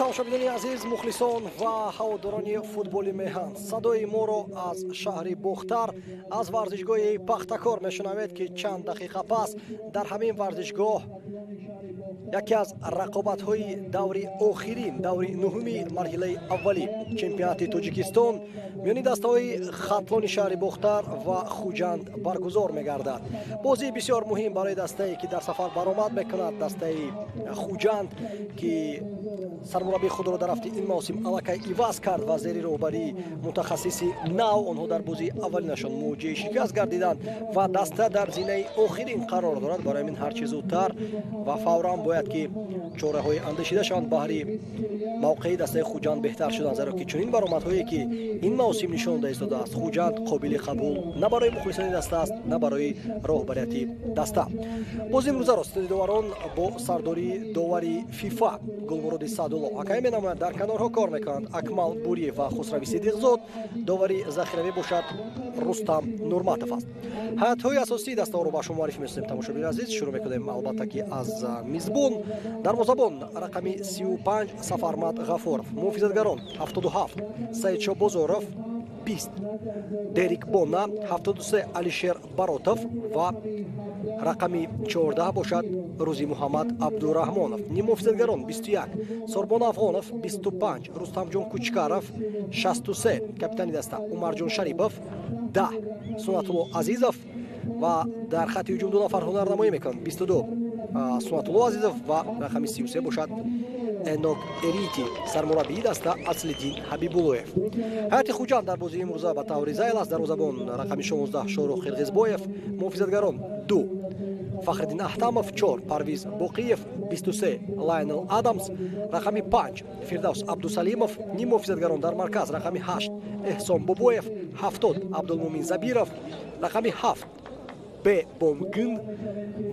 Тамошобинони азиз, мухлисон ва ҳаводорони футболи меҳан, садои моро аз шаҳри Бохтар, аз варзишгоҳи Пахтакор мешунавед, ки чанд дақиқа пас дар ҳамин варзишгоҳ яке аз рақобатҳои даври охирин, даври нуҳуми марҳилаи аввали чемпионати Тоҷикистон миёни дастаҳои Хатлони шаҳри Бохтар ва Хуҷанд баргузор мегардад. Бозии бисёр муҳим барои дастае, ки дар сафар баромад мекунад, дастаи Хуҷанд, ки сармураббии худро дар рафти ин мавсим аллакай иваз кард ва зери роҳбарии мутахассиси нав онҳо дар бозии аввалинашон муҷеи шикаст гардиданд ва даста дар зинаи охирин қарор дорад. Барои ҳамин ҳарчи зудтар ва фавран бояд ки чораҳои андешида шаванд баҳри мавқеи дастаи Хуҷанд беҳтар шудан, зеро ки чунин баромадҳое, ки ин мавсим нишон дода истодааст Хуҷанд, қобили қабул на барои мухлисони даста аст, на барои роҳбарияти даста. Бози имрӯзаро ситоди доварон бо сардории довари ФИФА Гулмуроди Саъдулло ҳакамӣ менамояд. Дар канорҳо кор мекунанд Акмал Буриев ва Хусрави Сидиқзод, довари захиравӣ бошад Рустам Нурматов аст. Ҳайатҳои асосии дастаҳоро ба шумо муаррифӣ месозем, тамошобини азиз. Шурӯъ мекунем, албатта, ки аз мизбон. Дарвозабон рақами 35 Сафармад Ғафуров, муҳофизатгарон 77 Саидшо Бозоров, 20 Дерик Бона, 73 Алишер Баротов ва рақами 14 бошад Рӯзи Муҳаммад Абдураҳмонов. Ниммуҳофизатгарон 21 Сорбон Афғонов, 25 Рустамҷон Кучкаров, 63 капитани даста Умарҷон Шарипов, 10 Сунатулло Азизов ва дар хатти ҳуҷум ду нафар ҳунарнамоӣ мекунанд: 22 Сунатулло Азизов ва рақами 33 бошад Энок Эрити. Сармураббии даста Аслиддин Ҳабибуллоев. Ҳайати Хуҷанд дар бозии имрӯза ба таври зайл аст. Дарвозабон рақами 16 Шорух Қирғизбоев, муҳофизатгарон 2 Фахриддин Аҳтамов, 4 Парвиз Боқиев, 23 Лайнел Адамс, рақами 5 Фирдавс Абдусалимов, ниммуҳофизатгарон дар марказ рақами 8 Эҳсон Бобоев, 70 Абдулмумин Забиров, рақами 7 Б Бомгин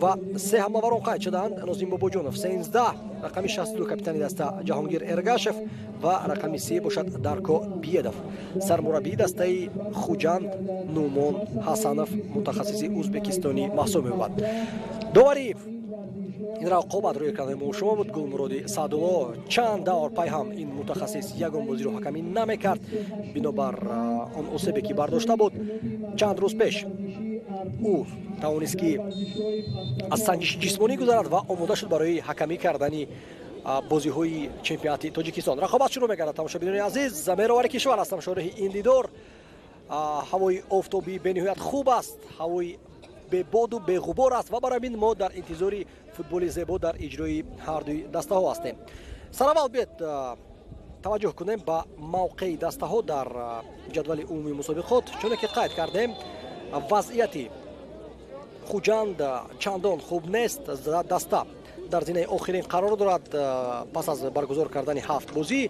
ва се ҳамлаварон қайд шудаанд: Нозим Бобоҷонов 13, рақами 62 капитани даста Ҷаҳонгир Эргашев ва рақами 3 бошад Дарко Биедов. Сармураббии дастаи Хуҷанд Нумон Ҳасанов, мутахассиси узбекистонӣ маҳсуб меёбад. Довари ин рақобат рӯи экранҳои мо шумо буд Гулмуроди Саъдулло. Чанд давр пайҳам ин мутахассис ягон бозиро ҳакамӣ намекард, бинобар он осебе, ки бардошта буд. Чанд рӯз пеш ӯ тавонист, ки аз санҷиши ҷисмонӣ гузарад ва омода шуд барои ҳакамӣ кардани бозиҳои чемпионати Тоҷикистон. Рақобат шурӯъ мегардад, тамошобинони азиз. Меҳровари кишвар ҳастам шореҳи ин дидор. Ҳавои офтобӣ бениҳоят хуб аст, ҳавои бебоду беғубор аст ва барои ҳамин мо дар интизори футболи зебо дар иҷрои ҳардуи дастаҳо ҳастем. Сараввал биед таваҷҷӯҳ кунем ба мавқеи дастаҳо дар ҷадвали умумии мусобиқот. Чуне ки қайд кардем, вазъияти Хуҷанд чандон хуб нест. Даста дар зинаи охирин қарор дорад пас аз баргузор кардани ҳафт бозӣ.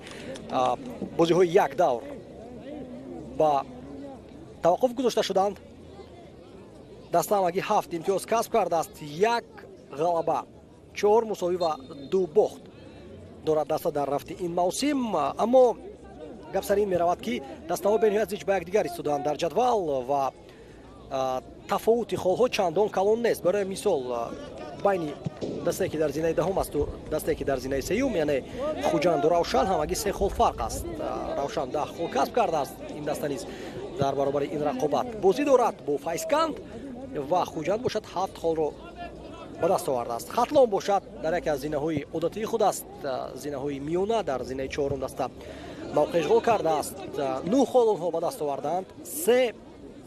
Бозиҳои як давр ба таваққуф гузошта шуданд. Даста ҳамагӣ ҳафт имтиёз касб кардааст: як ғалаба, чор мусовӣ ва ду бохт дорад даста дар рафти ин мавсим. Аммо гап сари ин меравад, ки дастаҳо бениҳоят зич ба якдигар истодаанд дар ҷадвал ва тафовути холҳо чандон калон нест. Барои мисол, байни дастае, ки дар зинаи даҳум асту дастае, ки дар зинаи сеюм, яъне Хуҷанду Равшан, ҳамагӣ се хол фарқ аст. Равшан 10 хол касб кардааст. Ин даста низ дар баробари ин рақобат бозӣ дорад бо Файзканд ва Хуҷанд бошад ҳафт холро ба даст овардааст. Хатлон бошад дар яке аз зинаҳои одатии худ аст, зинаҳои миёна, дар зинаи чорум даста мавқеъ ишғол кардааст. Нӯҳ хол онҳо ба даст овардаанд: се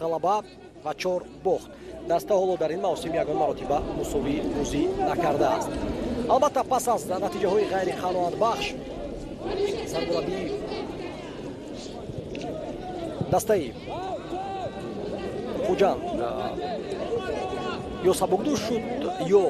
ғалаба ва чор бохт. Даста ҳоло дар ин мавсим ягон маротиба мусовӣ бозӣ накардааст. Албатта, пас аз натиҷаҳои ғайриқаноатбахш сармураббии дастаи Хуҷанд ё сабукдӯш шуд, ё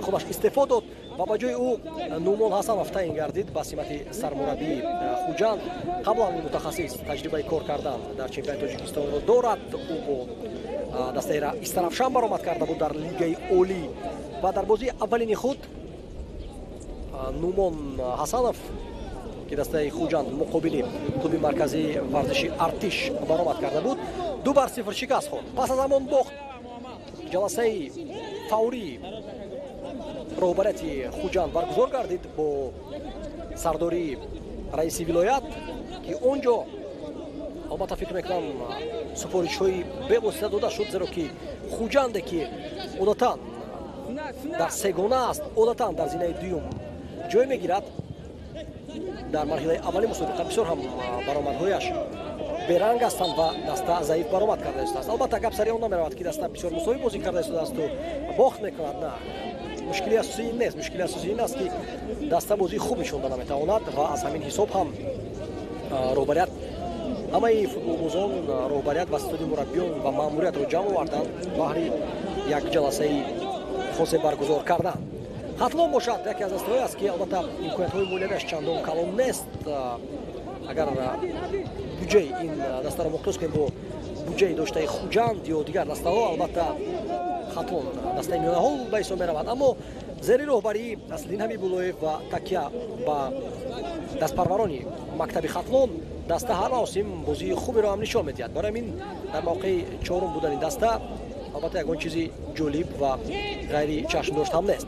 худаш истеъфо дод ва ба ҷои ӯ Нумон Ҳасанов таъин гардид ба симати сармураббии Хуҷанд. Қаблан мутахассис таҷрибаи кор кардан дар чемпионати Тоҷикистонро дорад. Ӯ бо дастаи Истаравшан баромад карда буд дар лигаи олӣ ва дар бозии аввалини худ Нумон Ҳасанов, ки дастаи Хуҷанд муқобили клуби марказии варзиши Артиш баромад карда буд, 2-0 шикаст хӯрд. Пас аз ҳамон бохт ҷаласаи фаврии роҳбарияти Хуҷанд баргузор гардид бо сардории раиси вилоят, ки он ҷо албатта фикр мекунам супоришҳои бевосита дода шуд, зеро ки Хуҷанде, ки одатан дар сегона аст, одатан дар зинаи дуюм ҷой мегирад, дар марҳилаи аввали мусобиқа бисёр ҳам баромадҳояш беранг ҳастанд ва даста заиф баромад карда истодааст. Албатта гап сари он намеравад, ки даста бисёр мусовӣ бозӣ карда истодаасту бохт мекунад. На, мушкили асосӣ ин нест. Мушкили асосӣ ин аст, ки даста бозии хуб нишонда наметавонад ва аз ҳамин ҳисоб ҳам роҳбарият, ҳамаи футболбозон, роҳбарият ва стоди мураббиён ва маъмуриятро ҷамъ оварданд баҳри як ҷаласаи хосе баргузор кардан. Хатлон бошад, яке аз дастаҳое аст, ки албатта имкониятҳои молиявиаш чандон калон нест. Агар буҷаи ин дастаро муқиёс кунем бо буҷаи доштаи Хуҷанд ё дигар дастаҳо, албатта Хатлон дастаи миёнаҳол ба ҳисоб меравад, аммо зери роҳбарии Аслиддин Ҳабибуллоев ва такя ба дастпарварони мактаби Хатлон даста ҳар мавсим бозии хуберо ҳам нишон медиҳад. Барои ҳамин дар мавқеи чорум будани даста албатта ягон чизи ҷолиб ва ғайри чашмдошт ҳам нест.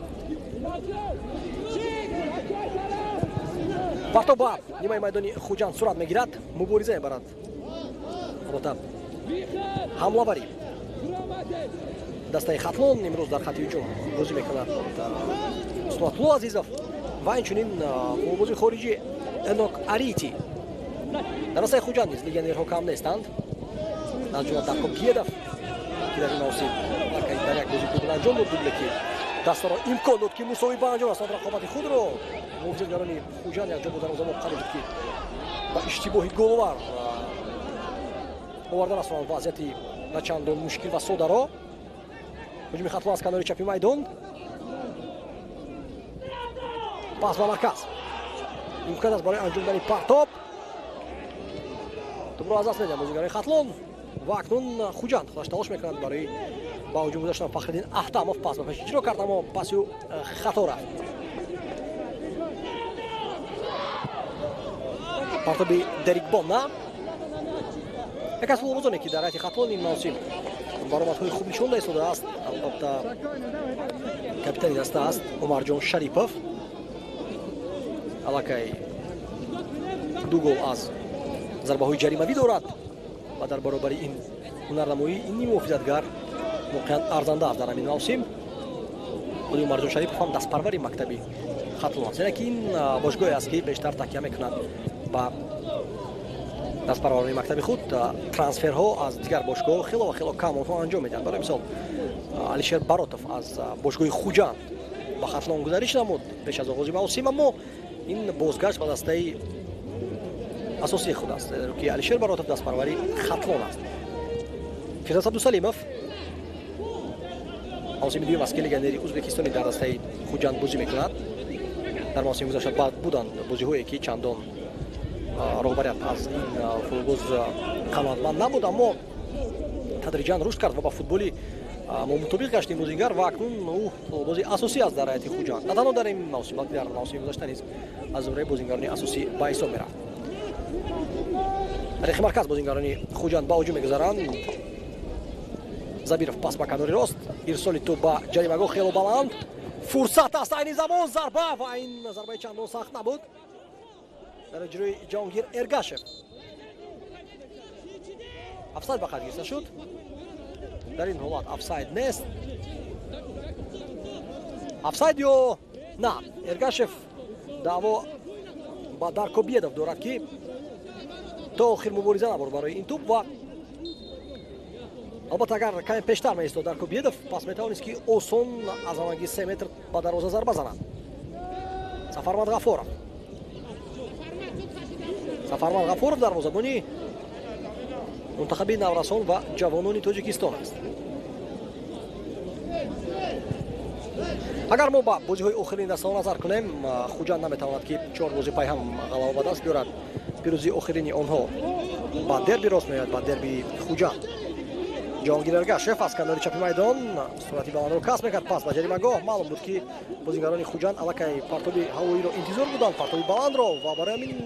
Партоб ба нимаи майдони Хуҷанд сурат мегирад, мубориза мебарад албатта ҳамлавари дастаи Хатлон. Имрӯз дар хати ҳуҷум бозӣ мекунад Сунатулло Азизов ва инчунин футболбози хориҷӣ Энок Арити. Дар дастаи Хуҷанд низ легионерҳо кам нестанд, аз ҷумла Дарко Гедов, ки дар ин мавсим дар як бозӣ дубл анҷом дод, дубле ки дастаро имкон дод, ки мусовӣ ба анҷом расонад рақобати худро. Муҳофизатгарони Хуҷанд якҷо бо дарвозабон қариб буд, ки ба иштибоҳи головар оварда расонанд вазъияти начандон мушкил ва содаро. Ҳуҷуми Хатлон аз канори чапи майдон, пас ба марказ, имкон аст барои анҷом додани партоб. Тӯбро аз даст медиҳанд бозигарони Хатлон ва акнун Хуҷанд худаш талош мекунад барои ба ҳуҷум гузаштан. Фахриддин Аҳтамов пас ба пеш иҷро кард, аммо паси ӯ хато рафт. Партоби Дерик Бонна, яке аз футболбозоне, ки дар ҳайати Хатлон ин мавсим баромадҳои хуб нишон истодааст, албатта капитани даста аст Умарҷон Шарипов. Аллакай 2 гол аз зарбаҳои ҷаримавӣ дорад ва дар баробари ин ҳунарнамоии ин муҳофизатгар воқеан арзанда аст дар ҳамин мавсим. Худи Умарҷон Шарипов ҳам дастпарвари мактаби Хатлон аст, яъне ки ин бошгоҳе аст, ки бештар такя мекунад ба дастпарварони мактаби худ. Трансферҳо аз дигар бошгоҳ хело ва хело кам онҳо анҷом медиҳанд. Барои мисол, Алишер Баротов аз бошгоҳи Хуҷанд ба Хатлон гузариш намуд пеш аз оғози мавсим, аммо ин бозгашт ба дастаи асосии худ аст, зеро ки Алишер Баротов дастпарвари Хатлон аст. Фирдавс Абдусалимов мавсими дуюм аст, ки легионери ӯзбекистони дар дастаи Хуҷанд бозӣ мекунад. Дар мавсими гузашта баъд буданд бозиҳое, ки чандон роҳбарият аз ин футболбоз қаноатманд набуд, аммо тадриҷан рушд кард ва ба футболи мо мутобиқ гашт ин бозингар ва акнун ӯ футболбози асосӣ аст дар ҳайати Хуҷанд. На танҳо дар ин мавсим, балки дар мавсими гузашта низ аз зумраи бозингарони асосӣ ба ҳисоб мерафт. Тариқи марказ бозингарони Хуҷанд ба ҳуҷум мегузаранд. Забиров пас ба канори рост, ирсоли тӯб ба ҷаримагоҳ хело баланд, фурсат аст айни замон, зарба ва ин зарбаи чандон сахт набуд дар иҷрои Ҷаҳонгир Эргашев. Офсайд ба қайд гирифта шуд. Дар ин ҳолат офсайд нест. Офсайд ё на? Эргашев даъво ба Дарко Биедов дорад, ки то охир мубориза набурд барои ин тӯб ва албатта агар каме пештар меистод Дарко Биедов, пас метавонист, ки осон аз ҳамагӣ 3 метр ба дарвоза зарба занад. Сафармад Ғафоров, Сафармад Ғафоров дарвозабони мунтахаби наврасон ва ҷавонони Тоҷикистон аст. Агар мо ба бозиҳои охирини дастаҳо назар кунем, Хуҷанд наметавонад, ки 4 бозӣ пайҳам ғалаба ба даст биёрад. Пирӯзии охирини онҳо ба дерби рост меояд, ба дерби Хуҷанд. Ҷаҳонгир Эргашев аз канори чапи майдон суръати баландро касб мекард, пас ба ҷаримагоҳ. Маълум буд, ки бозигарони Хуҷанд аллакай партоби ҳавоиро интизор буданд, партоби баландро, ва барои ҳамин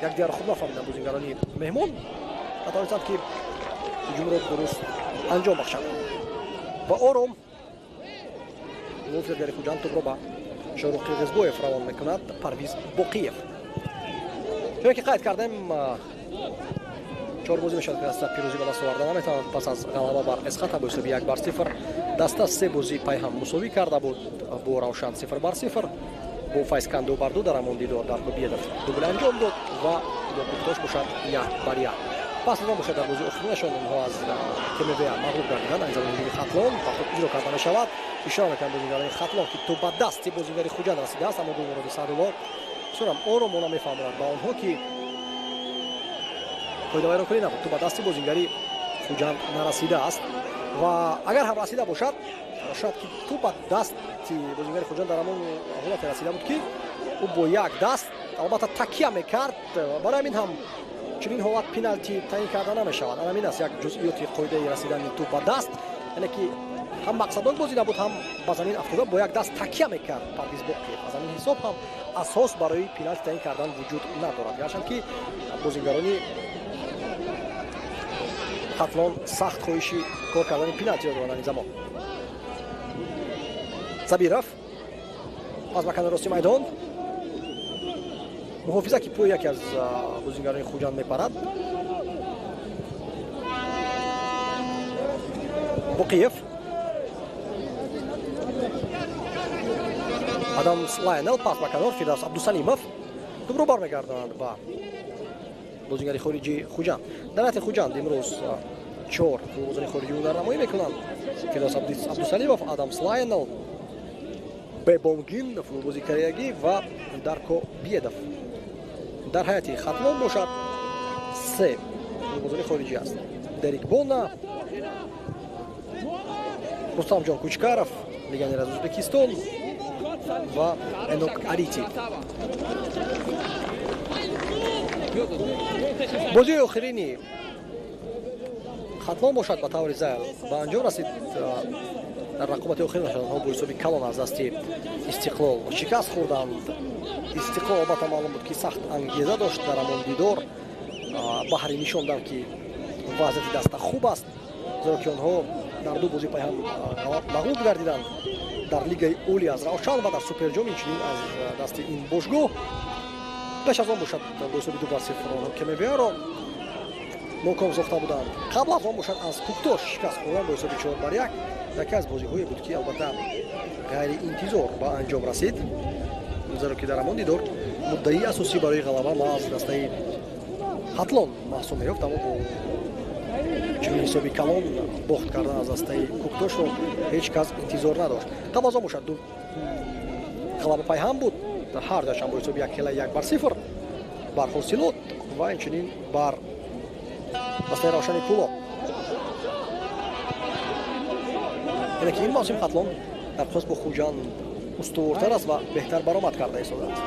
якдигарро хуб нафаҳмиданд бозигарони меҳмон, натавонистанд, ки ҳуҷумро дуруст анҷом бахшанд ва ором муҳофизатгари Хуҷанд тӯбро ба Шоҳрух Қирғизбоев равон мекунад Парвиз Боқиев. Чунки қайд кардем, чор бозӣ мешавад, ки даста пирӯзӣ ба даст оварда наметавонад. Пас аз ғалаба бар Эсхата бо ҳисоби 1-0, даста се бозӣ пайҳам мусовӣ карда буд: бо Равшан 0-0, бо Файзканд 2-2, дар ҳамон дидор Дарко Биедов дубл анҷом дод, ва бо Куктош бошад 1-1. Пас аз он бошад, дар бозии охиринашон онҳо аз КМВА мағлуб гардиданд. Айни замон ҳуҷуми Хатлон ба худ иҷро карда мешавад. Ишора мекунанд бозигарони Хатлон, ки тӯп ба дасти бозигари Хуҷанд расидааст, аммо Гулмуроди Саъдулло бисёрам оромона мефаҳмонад ба онҳо, ки қоидавайронкунӣ набуд, тӯп ба дасти бозигари Хуҷанд нарасидааст, ва агар ҳам расида бошад, шояд ки тӯп ба дасти бозигари Хуҷанд дар ҳамон ҳолате расида буд, ки ӯ бо як даст албатта такя мекард. Барои ҳамин ҳам чунин ҳолат пеналти таъин карда намешавад. Ана ҳамин аст як ҷузъиёти қоидаи расидани тӯп ба даст, яъне ки ҳам мақсаднок бозӣ набуд, ҳам ба замин афтода бо як даст такя мекард Парвиз Боқиев. Аз ҳамин ҳисоб ҳам асос барои пеналти таъин кардан вуҷуд надорад, гарчанд ки бозигарони Хатлон сахт хоҳиши кор кардани пеналтиро доранд. Ин замон Сабиров аз макони рости майдон, муҳофиза, ки пои яке аз бозигарони Хуҷанд мепарад. Боқиев, Адамс Лайнел, пас ба канор, Фирдавс Абдусалимов тӯбро бармегардонад ба бозигари хориҷи Хуҷанд. Дар ҳайати Хуҷанд имрӯз чор футболбозони хориҷӣ ҳунарнамоӣ мекунанд: Фирдавс Абдусалимов, Адамс Лайнел, Бебонгин, футболбози кореягӣ, ва Дарко Биедов. Дар ҳайати Хатлон бошад, се футболбозони хориҷӣ аст: Дерик Бона, Рустамҷон Кучкаров, легионер аз Ӯзбекистон, ва Энок Арити. Бозии охирини Хатлон бошад, ба таври зайл ба анҷом расид. Дар рақобати охиринашон онҳо бо ҳисоби калон аз дасти Истиқлол шикаст хӯрданд. Истиқлол, албатта, маълум буд, ки сахт ангеза дошт дар ҳамон дидор, баҳри нишондан, ки вазъияти даста хуб аст, зеро ки онҳо дар ду бозӣ пайҳам мағлуб гардиданд: дар Лигаи Олӣ аз Равшан ва дар Суперҷом инчунин аз дасти ин бошгоҳ. Пеш аз он бошад, бо ҳисоби 2-0 онҳо КМВАро ноком сохта буданд. Қабл аз он бошад, аз Куктош шикаст хӯрдан бо ҳисоби 4-1. Яке аз бозиҳое буд, ки албатта ғайриинтизор ба анҷом расид, зеро ки дар ҳамон дидор муддаии асосӣ барои ғалаба аз дастаи Хатлон маҳсуб меёфт, аммо бо чунин ҳисоби калон бохт кардан аз дастаи Куктошро ҳеҷ кас интизор надошт. Қабл аз он бошад, ду ғалаба пайҳам буд, ҳар дуяшон бо ҳисоби якхела 1-0 бар Ҳосилот ва инчунин бар дастаи Равшани Кӯлоб. Яъне ки ин мавсим Хатлон дар қиёс бо Хуҷанд устувортар аст ва беҳтар баромад карда истодааст.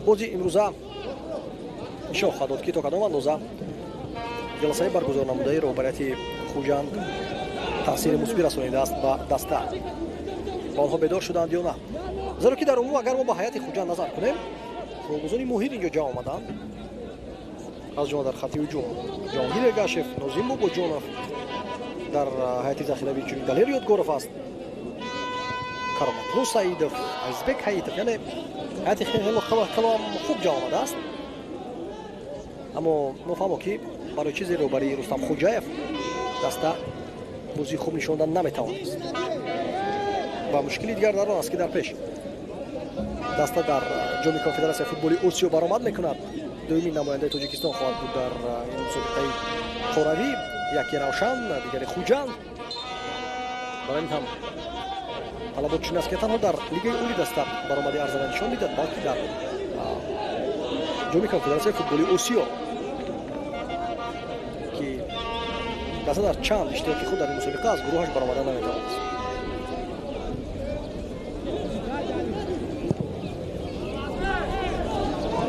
Бози имрӯза нишон хоҳад дод, ки то кадом андоза ҷаласаи баргузор намудаи роҳбарияти Хуҷанд таъсири мусбӣ расонидааст ба даста ва онҳо бедор шуданд ё на, зеро ки дар умум, агар мо ба ҳайати Хуҷанд назар кунем, футболбозони моҳир инҷо ҷамъ омаданд, аз ҷумла дар хати ҳуҷум Ҷаҳонгир Эргашев, Нозим Бобоҷонов, дар ҳайати захиравӣ чунин Далер Ёдгоров аст, Кароматлу Саидов, Азизбек Ҳаитов. Яъне ҳайати хело хуб ҷамъ омадааст, аммо нофаҳмо, ки барои чизе роҳбарии Рустам Хуҷаев даста бозии хуб нишондан наметавонист. Ва мушкили дигар дар он аст, ки дар пеш даста дар Ҷоми Конфедератсияи футболи Осиё баромад мекунад. Дуюмин намояндаи Тоҷикистон хоҳад буд дар ин мусобиқаи қоравӣ: яке Равшан, дигаре Хуҷанд. Барои ин ҳам талабот чунин аст, ки танҳо дар Лигаи Олӣ даста баромади арзанда нишон медиҳад, балки дар Ҷоми Конфедератсияи футболи Осиё, ки даста дар чанд иштироки худ дар ин мусобиқа аз гурӯҳаш баромада наметавонист.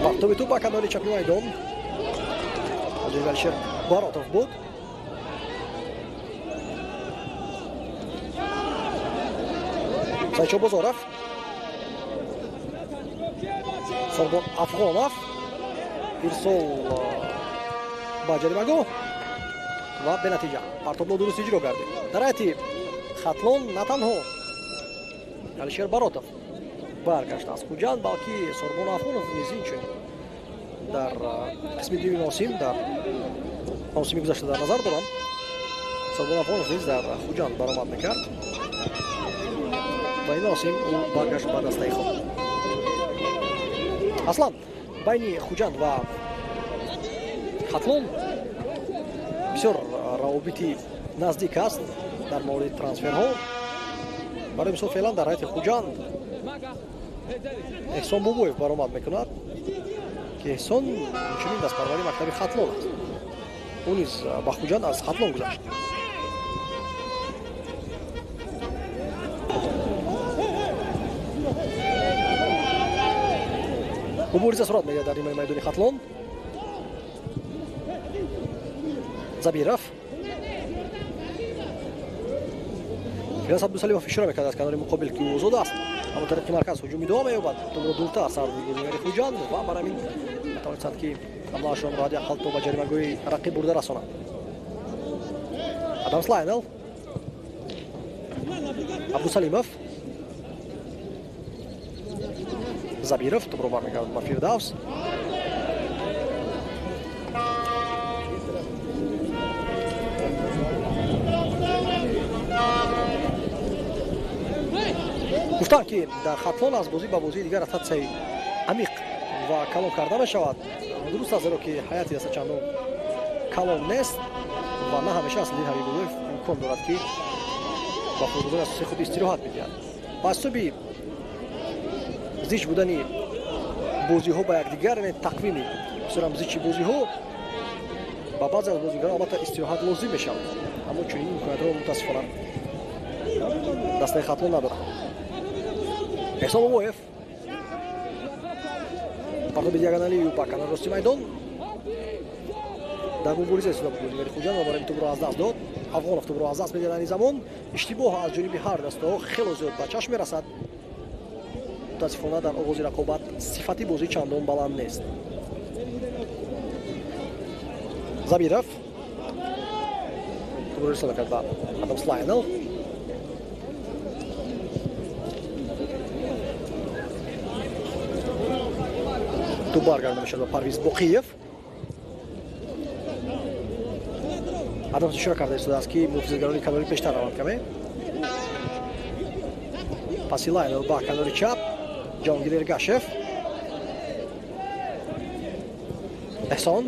Партоби тӯп ба канори чапи майдон аз ҷониби Алишер Баротов буд. Сайчо Бозоров, Сорбон Афғонов, ирсол ба ҷаримагоҳ ва бенатиҷа. Партоб нодуруст иҷро гардид. Дар ҳайати Хатлон на танҳо Алишер Баротов, Баргашт аз Хуҷанд, балки Сорбон Афғонов низ инчунин дар қисми дуюми мавсим, дар мавсими гузашта дар назар дорам, Сорбон Афғонов низ дар Хуҷанд баромад мекард ва ин мавсим ӯ баргашт ба дастаи худ. Аслан байни Хуҷанд ва Хатлон бисёр равобити наздик аст дар мавриди трансферҳо. Барои мисол, феълан дар ҳайати Хуҷанд Эҳсон Бобоев баромад мекунад, ки Эҳсон инчунин дастпарвари мактаби Хатлон аст. Ӯ низ ба Хуҷанд аз Хатлон гузашт. Мубориза сурат мегирад дар нимаи майдони Хатлон. Забиров, Фирдавс Абдусалимов ишора мекард аз канори муқобил, ки ӯ озод аст, аммо тариқи марказ ҳуҷум идома меёбад. Тӯбро дуртар сар бозигари Хуҷанд ва бар ҳамин метавонистанд, ки ҳамлаашонро ҳадди ақал то ба ҷаримагоҳи рақиб бурда расонанд. Адамс Лайнел, Абдусалимов, Забиров тӯбро бармегардад ба Фирдавс. Гуфтанд, ки дар Хатлон аз бозӣ ба бозии дигар ротатсияи амиқ ва калон карда мешавад. Дуруст аст, зеро ки ҳайати даста чандон калон нест ва на ҳамеша Аслиддин Ҳабибуллоев имкон дорад, ки ба футболбозони асосии худ истироҳат бидиҳад. Ба ҳисоби зич будани бозиҳо ба якдигар, яъне тақвими бисёрам зичи бозиҳо, ба баъзе аз бозигарон албатта истироҳат лозим мешавад, аммо чунин имкониятро мутаассифона дастаи Хатлон надорад. Эҳсон Бобоев, партоби диагоналии ба канори рости майдон. Дар мубориза истода буд бозигари Хуҷанд ва барои тӯбро аз даст дод. Афғонов тӯбро аз даст медиҳад. Айни замон иштибоҳ аз ҷониби ҳар дастаҳо хело зиёд ба чашм мерасад. Мутаассифона, дар оғози рақобат сифати бозӣ чандон баланд нест. Забиров тӯбро ирсол кард ба Адамс Лайнел. Тӯб баргарда мешавад ба Парвиз Боқиев. Адамс ишора карда истодааст, ки муҳофизатгарони канори пештар раванд каме. Паси Лайнел ба канори чап, Ҷаҳонгир Эргашев. Эҳсон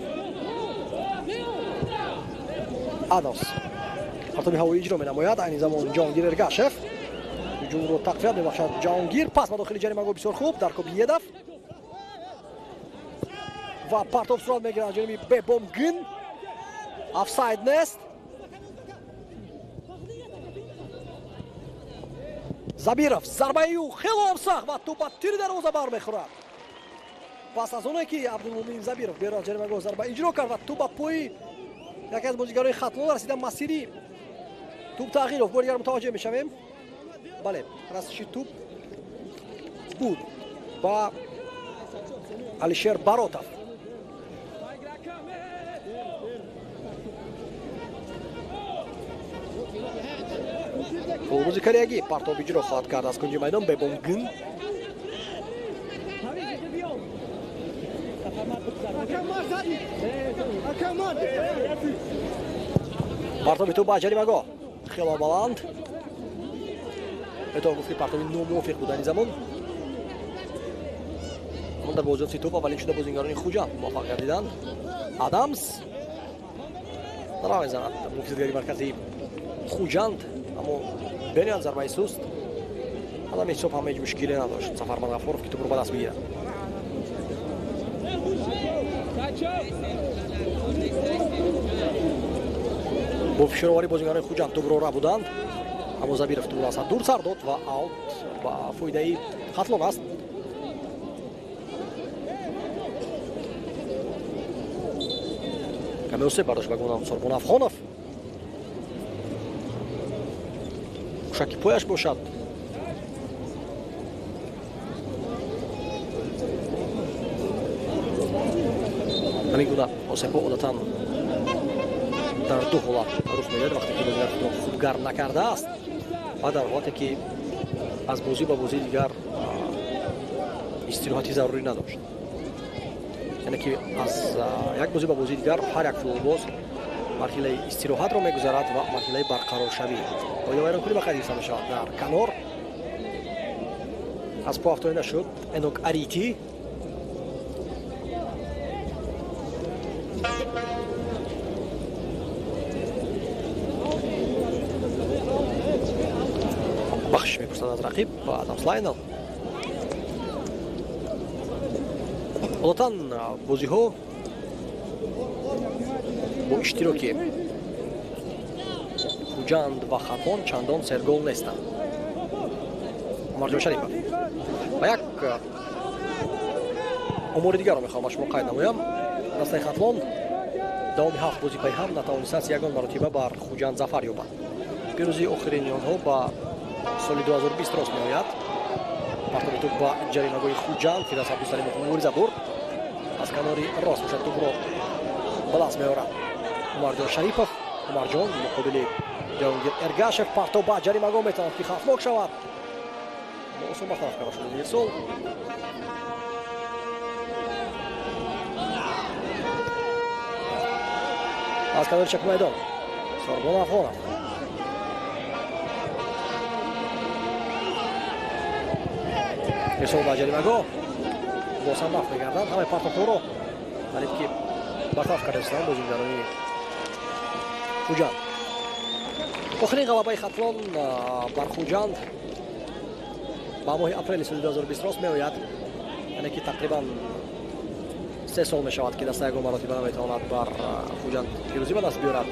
Адамс партоби ҳавоӣ иҷро менамояд. Айни замон Ҷаҳонгир Эргашев ҳуҷумро тақвият мебахшад. Ҷаҳонгир, пас ба дохили ҷаримагоҳ, бисёр хуб дар Кобиедов ва партоб сурат мегирад аз ҷониби Бебомгин. Офсайд нест. Забиров, зарбаи ӯ хело ҳам сахт ва тӯб ба тири дарвоза бармехӯрад. Пас аз оне ки Абдулмумин Забиров берун аз ҷаримагоҳ зарба иҷро кард ва тӯб ба пои яке аз бозигарони Хатлон расида, масири тӯб тағйир ёфт. Бори дигар мутаваҷҷеҳ мешавем. Бале, расиши тӯб буд ба Алишер Баротов. Футболбози кореягӣ партоб иҷро хоҳад кард аз кунҷи майдон Бебомгин. Партоби тӯб ба ҷаримагоҳ хело баланд. Метавон гуфт, ки партоби номувофиқ буд айни замон. Аммо дар бозёфти тӯб аввалин шуда бозигарони Хуҷанд муваффақ гардиданд. Адамс ра мезанад муҳофизатгари марказии Хуҷанд, аммо бениҳоят зарбаи суст. Адам ҳисоб ҳам ҳеҷ мушкиле надошт Сафармад Ғафуров, ки тӯбро ба даст бигирад. Бо фишороварӣ бозигарони Хуҷанд тӯбро рабуданд, аммо Забиров тӯбро аз ҳад дур сар дод ва аут ба фоидаи Хатлон аст. Каме осеб бардошт ба гумонам Сорбон Афғонов, мушаки пояш бошад. Ҳамин гуна осебҳо одатан дар ду ҳолат рух медиҳад: вақте ки бозигар худро хуб гарм накардааст ва дар ҳолате ки аз бозӣ ба бозии дигар Истироҳати зарурӣ надошт. Яъне ки аз як бозӣ ба бозии дигар ҳар як футболбоз марҳилаи истироҳатро мегузарад ва марҳилаи барқароршавӣ. Қоидавайронкунӣ ба қайд гирифта мешавад дар канор. Аз по афтоида шуд Энок Арити. Бахшиш мепурсад аз рақиб Адамс Лайнел. Одатан бозиҳо бо иштироки Хуҷанд ва Хатлон чандон сергол нестанд. Умарҷон Шарипов. Ва як омори дигарро мехоҳам ба шумо қайд намоям. Дастаи Хатлон давоми 7 бозӣ пайҳам натавонистааст ягон маротиба бар Хуҷанд зафар ёбад. Пирӯзии охирини онҳо ба соли 2020 рост меояд. Партоби тӯб ба ҷаримагоҳи Хуҷанд Фирдавс Абдусалимов мубориза бурд. Аз канори рост бошад тӯбро ба даст меорад Умарҷон Шарипов. Умарҷон муқобили Ҷаҳонгир Эргашев партоб ба ҷаримагоҳ метавонад ки хавфнок шавад. Осон бартараф карда шуд ирсол. Аз канори чапи майдон Сорбон Афғонов. Ирсол ба ҷаримагоҳ боз ҳам дафт мегардад. Ҳамаи партобҳоро қариб ки бартараф карда истоданд бозингарони Хуҷанд. Охирин ғалабаи Хатлон бар Хуҷанд ба моҳи апрели соли 2020 рост меояд. Яъне ки тақрибан 3 сол мешавад ки даста ягон маротиба наметавонад бар Хуҷанд пирӯзӣ ба даст биёрад.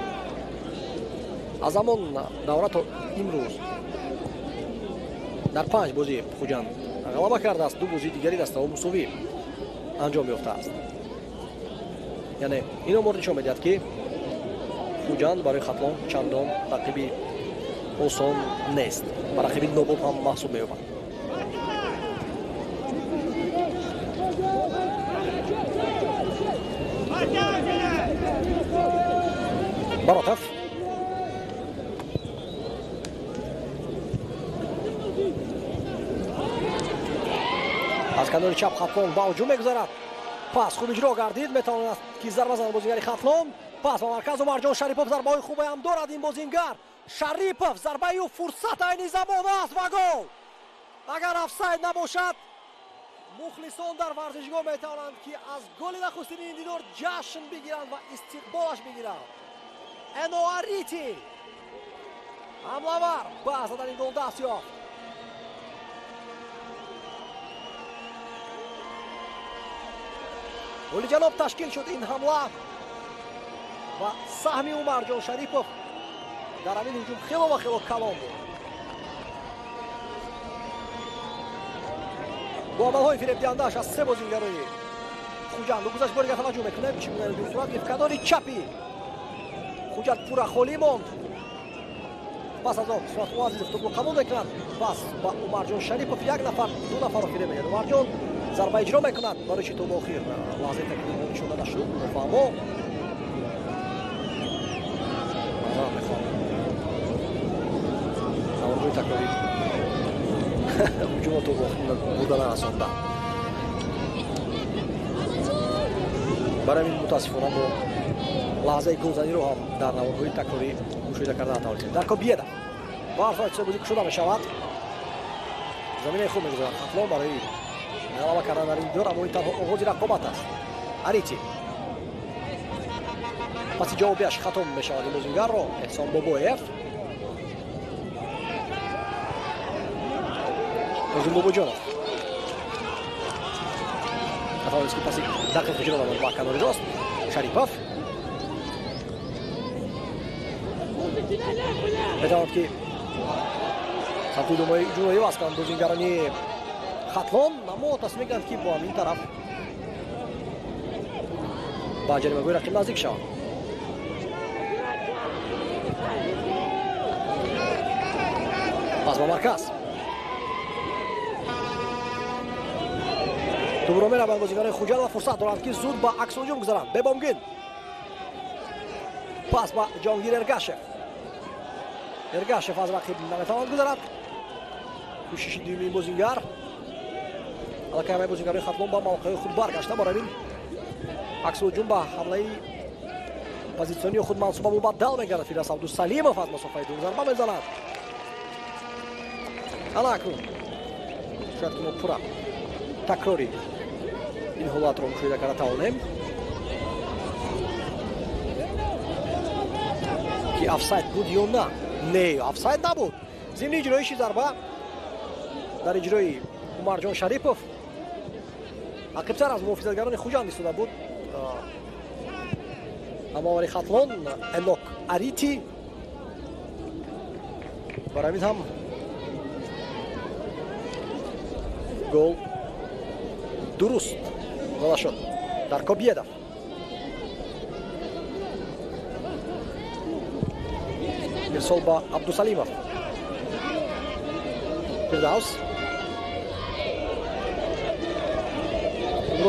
Аз ҳамон давра то имрӯз дар 5 бозӣ Хуҷанд ғалаба кардааст, 2 бозии дигари дастаҳо мусовӣ анҷом ёфтааст. Яъне ин омор нишон медиҳад ки Хуҷанд барои Хатлон чандон рақиби осон нест ва рақиби нобоб ҳам маҳсуб меёбад. Баротов. Аз канори чап Хатлон ба ҳуҷум мегузарад. Пас хуб иҷро гардид, метавонад ки зарба занад бозингари Хатлон. Пас ба марказ Умарҷон Шарипов, зарбаҳои хубе ҳам дорад ин бозингар. Шарипов зарбаи ӯ фурсат айни замон аст ва гол. Агар офсайд набошад, мухлисон дар варзишгоҳ метавонанд ки аз голи нахустини ин дидор ҷашн бигиранд ва истиқболаш бигиранд. Эно Арити ҳамлавар ба задани гол даст ёфт. Олиҷаноб ташкил шуд ин ҳамла ва саҳми Умарҷон Шарипов дар ҳамин ҳуҷум хело ва хело калон буд. Бо амалҳои фиребдиҳандааш аз 3 бозингарои Хуҷанд гузашт. Бори дигар таваҷҷӯҳ мекунем чӣ гуна ҳуҷум сурат гирифт. Канори чапи Хуҷанд пурра холӣ монд. Пас аз он Сунатулло Азизов тӯбро қабул мекунад. Пас ба Умарҷон Шарипов як нафар, 2 нафарро фиреб медиҳад. Умарҷон зарба иҷро мекунад. Барои чӣ то ба охир лаҳзаи такрор нишон дода шуд? Нофаҳмо. Маъзарат мехоҳам. Наворҳои такрорӣ ҳуҷумро то ба охир бурда нарасонда. Барои ҳамин мутаассифона мо лаҳзаи голзаниро ҳам дар наворҳои такрорӣ мушоҳида карда натавонистем. Дарко Биеда ба ҳар сурат бозӣ кушода мешавад. Заминаи хуб мегузорад Хатлон барои ғалаба кардан дар ин дидор, аммо ин танҳо оғози рақобат аст. Арити паси ҷавобияш хато мешавад ин бозингарро Эҳсон Бобоев. Озим Бобоҷонов натавонист ки паси дақиқ иҷро намояд ба канори рост. Шарипов метавонад ки самти думои ҳуҷумро иваз кунанд бозингарони Хатлон, аммо тасмим мекунанд ки бо ҳамин тараф ба ҷаримагоҳи рақиб наздик шаванд. Пас ба марказ тӯбро мераванд бозингарони Хуҷанд ва фурсат доранд ки зуд ба аксҳуҷум гузаранд. Бебомгин пас ба Ҷонгир Эргашев. Эргашев аз рақиб наметавонад гузарад. Кӯшиши дуюми бозингар Аллакай ҳамаи бозигарони Хатлон ба мавқеи худ баргашта, барои ин акси ҳуҷум ба ҳамлаи позитсионии худ мансуба мубаддал мегардад. Фирдавс Абдусалимов аз масофаи дур зарба мезанад. Ана акнун шояд ки мо пурра такрори ин ҳолатро мушоҳида карда тавонем, ки офсайд буд ё на. Не, офсайд набуд. Зимни иҷроиши зарба дар иҷрои Умарҷон Шарипов ақибтар аз муҳофизатгарони Хуҷанд истода буд ҳамовари Хатлон Энок Арити. Барои ҳамин ҳам гол дуруст зада шуд дар Кобиедов. Ирсол ба Абдусалимов. Фирдавс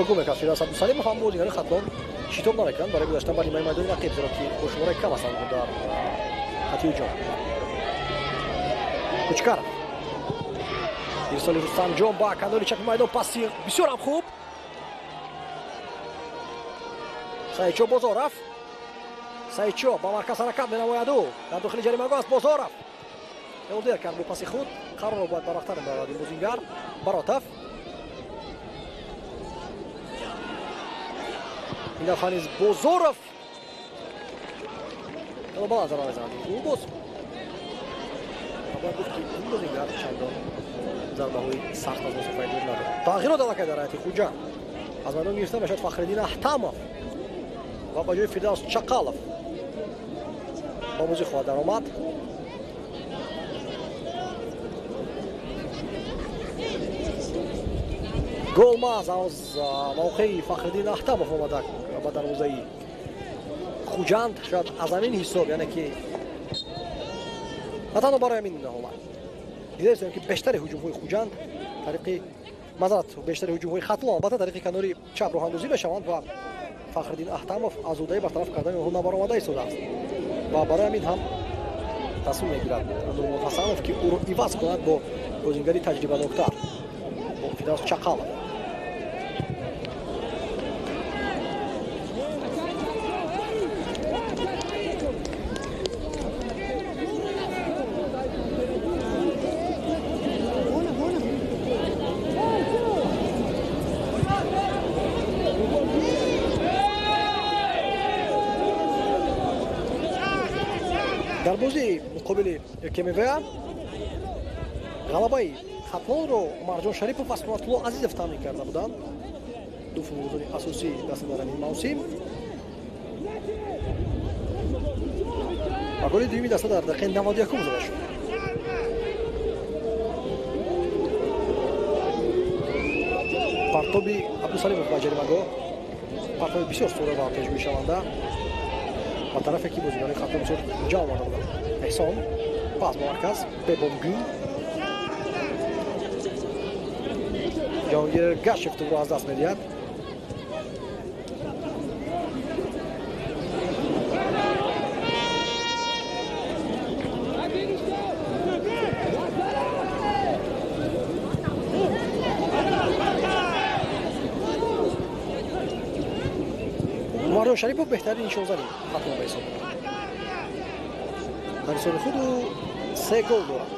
гум мекард. Фирдавс Абдусалимов ҳам бозигари Хатлон шитоб намекунанд барои гузаштан ба нимаи майдони рақиб, зеро ки бо шумораи кам ҳастанд дар хати ҳуҷум. Кучкаров. Ирсоли Рустамҷон ба канори чапи майдон, паси бисёр ҳам хуб. Саидчо Бозоров. Саидчо ба марказ ҳаракат менамояду дар дохили ҷаримагоҳ аст Бозоров. Элдер кард бо паси худ, қарорро бояд барвақттар мебарад ин бозингар. Баротов. Ин дафъа низ Бозоров хело баланд зарба мезанад. Ӯ боз бояд гуфт, ки ин бозингар чандон зарбаҳои сахт аз масофаи дур надорад. Тағйирот аллакай дар ҳайати Хуҷанд. Аз майдон гирифта мешавад Фахриддин Аҳтамов ва ба ҷои Фирдавс Чақалов ба бозӣ хоҳад даромад. Гол маз аз мавқеи Фахриддин Аҳтамов омада ба дарвозаи Хуҷанд. Шояд аз ҳамин ҳисоб, яъне ки на танҳо барои ҳамин ҳолат дидаистем, ки бештари ҳуҷумҳои Хуҷанд тариқи мазарат, бештари ҳуҷумҳои Хатлон албатта тариқи канори чап роҳандозӣ мешаванд ва Фахриддин Аҳтамов аз ӯҳдаи бартараф кардани онҳо набаромада истодааст ва барои ҳамин ҳам тасмим мегирад Нурмон Ҳасанов, ки ӯро иваз кунад бо бозингари таҷрибаноктар, бо Фирдавс Чақалов. Дар бозии муқобили КМВ ғалабаи Хатлонро Умарҷон Шарипов ва Сунатулло Азизов таъмин карда буданд, ду футболбозони асосии даста дар ин мавсим. Ва голи дуюми даста дар дақиқаи 91 зада шуд. Партоби Абдусалимов ба ҷаримагоҳ, партоби бисёр сода ва пешгӯишаванда ба тарафе ки бозигарони Хатлон бисёр ҷа омада буданд. Эҳсон пас ба марказ, Бебомгюн. Ҷаҳонгир Гашев тӯбро аз даст медиҳад. Умарҷон Шарипов беҳтарин нишонзани Хатлон ба ҳисоб меравад. Дар ҳисоби худ ӯ 3 гол дорад.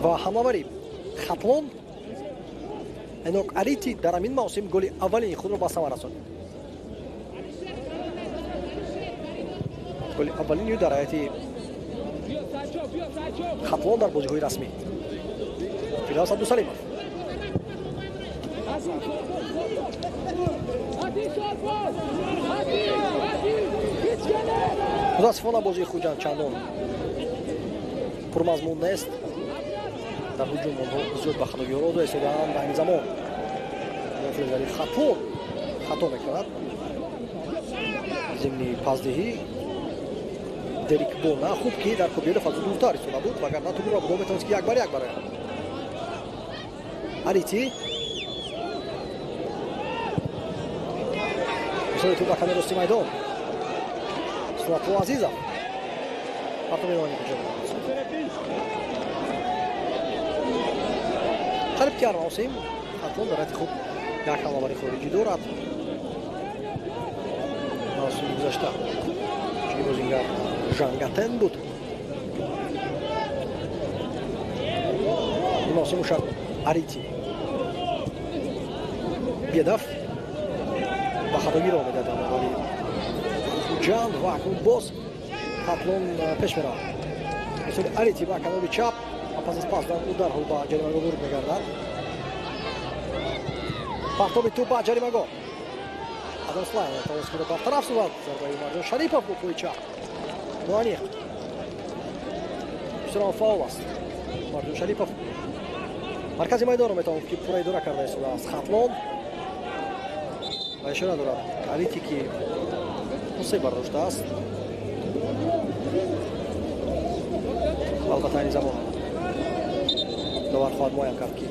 Ва ҳамлавари Хатлон Энок Арити дар ҳамин мавсим голи аввалини худро ба самар расонид. Голи аввалини дар ҳайати Хатлон дар бозиҳои расмӣ. Фирдавс Абдусалимов. Мутаассифона бозии Хуҷанд чандон пурмазмун нест. Дар ҳуҷум онҳо зиёд ба хатогиҳоро дода истодаанд ва ҳамин замон муҳофизари Хатлон хато мекунад. Зимни паздиҳӣ Дерик Бона хуб ки дар Кобиедов аз ӯ дуртар истода буд, вагарна тӯбро буда метавонист ки як бар як барояд. Арити ирсоли тӯб ба канори рости майдон. Лутфулло Азизов. Қариб ки ҳар мавсим Хатлон дар ҳайати худ як ҳамлавари хориҷӣ дорад. Мавсими гузашта чунин бозингар Жангатен буд. Ин мавсим бошад Арити Бедав ба хатогӣ роҳ медиҳад ҳамлавари Хуҷанд ва акнун боз Хатлон пеш меравад. Мисоли Арити ба канори чап ва пас аз пасдан ӯ дарҳол ба ҷаримагоҳ ворид мегардад. Партоби тӯп ба ҷаримагоҳ. Адам Слайн тавонист ки бартараф созад. Зарбаи Умарҷон Шарипов бо пои чап. Ноаниқ. Бисёр фаул аст. Умарҷон Шарипов маркази майдонро метавон ки пурра идора карда истодааст Хатлон. Ва ишора дорад Арити ки се бардоштааст. Албатта айни замон довар хоҳад муайян кард ки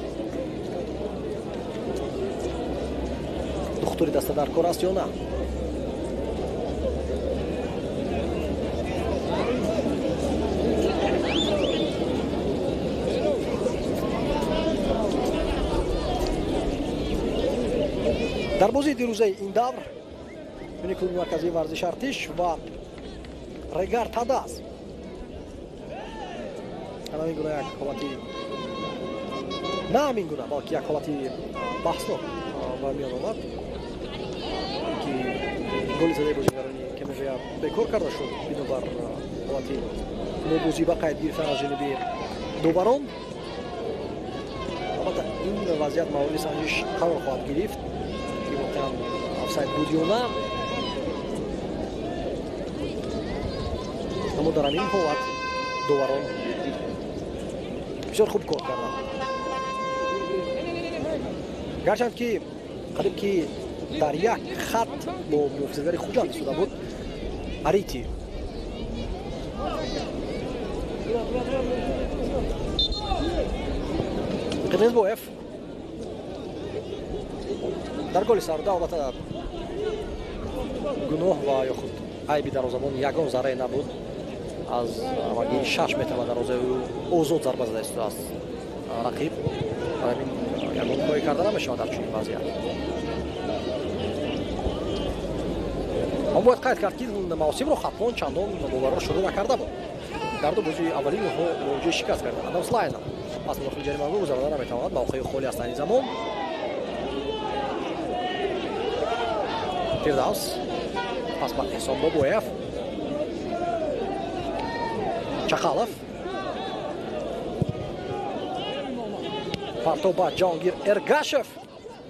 духтури даста дар кор аст ё на. Дар бозии дирӯзаи ин давр мини клуби марказии варзиши Артиш ва Регар Тадаз ҳамин гуна як ҳолати на ҳамин гуна, балки як ҳолати баҳснок ба миён омад ки голи задаи бозигарони КМВА бекор карда шуд бинобар ҳолати нобозӣ ба қайд гирифтан аз ҷониби доварон. Албатта ин вазъият мавриди санҷиш қарор хоҳад гирифт ки воқеан офсайд буд ё на. Аммо дар ҳамин ҳолат доварон бисёр хуб кор карданд. Гарчанд ки қариб ки дар як хат бо муҳофизатгари Хуҷанд истода буд Арити. Қирғизбоев дар голи сарда албатта гуноҳ ва ё худ айби дарвозабон ягон заррае набуд. Аз ҳамагӣ 6 метр ба дарвозаи ӯ озод зарба зада истодааст рақиб. Барои ҳамин ягон коре карда намешавад дар чунин вазъият. Аммо бояд қайд кард ки мавсимро Хатлон чандон боварро шурӯъ накарда буд. Дар ду бозии аввалин онҳо муроҷиаи шикаст карданд. Адам Слайна пас дохили ҷаримагоҳ гузарода наметавонад. Мавқеи холӣ аст айни замон. Фирдавс пас ба Эҳсон Бобоев. Чақалов партоб ба Ҷаҳонгир Эргашев.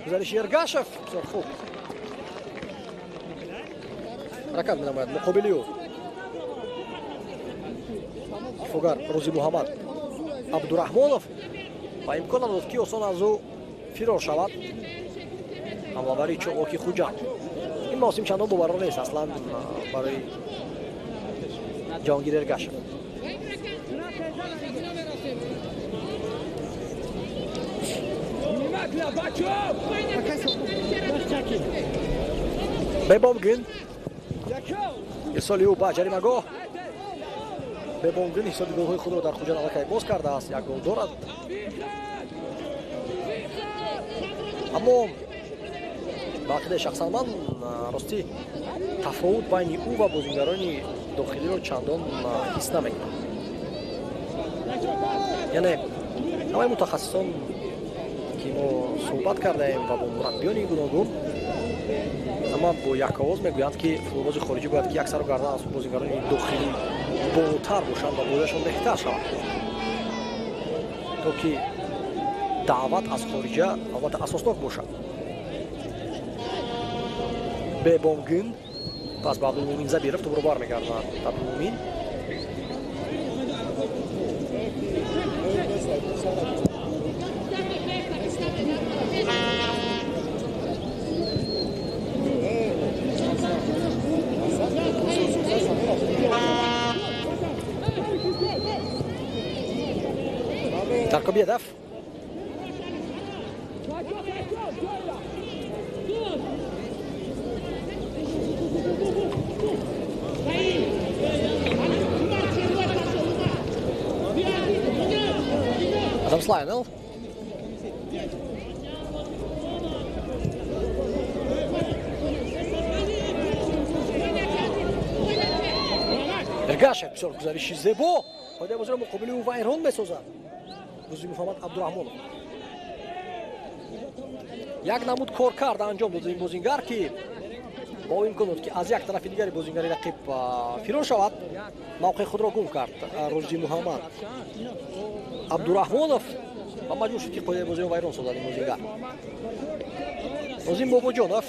Гузариши Эргашев бисёр хуб ҳаракат менамояд муқобили ӯ. Дифоъгар Рӯзи Муҳаммад Абдураҳмонов ва имкон надод ки осон аз ӯ фирор шавад. Ҳамлавари чолоки Хуҷанд. Ин мавсим чандон боварро нест аслан барои Ҷаҳонгир Эргашев. Бебомгин ирсоли ӯ ба ҷаримагоҳ. Бебомгин ҳисоби голҳои худро дар Хуҷанд аллакай боз кардааст, як гол дорад. Аммо ба ақидаи шахсан ман ростӣ тафовут байни ӯ ва бозингарони дохилиро чандон ҳис намекунам. Яъне ҳамаи мутахассисон ки мо суҳбат кардаем ва бо мураббиёни гуногун ҳама бо як овоз мегӯянд ки футболбози хориҷӣ бояд ки як сару гардан аз бозингарони дохилӣ болотар бошанд ва бозиашон беҳтар шавад, то ки даъват аз хориҷа албатта асоснок бошад. Бебомгин пас ба Абдулмумин Забиров тӯбро бармегардонад. Абдулмумин Таркобедов. Адамс Лайнел. Эргашев бисёр гузариши зебо. Қоидаи бозиро муқобили ӯ вайрон месозад. Рӯзи Муҳаммад Абдураҳмонов. Як намуд кор кард анҷом дод ин бозингар, ки бо имкон дод, ки аз як тарафи дигари бозингари рақиб фирор шавад, мавқеи худро гум кард Рӯзи Муҳаммад Абдураҳмонов ва маҷбур шуд, ки қоидаи бозиро вайрон созад ин бозингар. Нозим Бобоҷонов.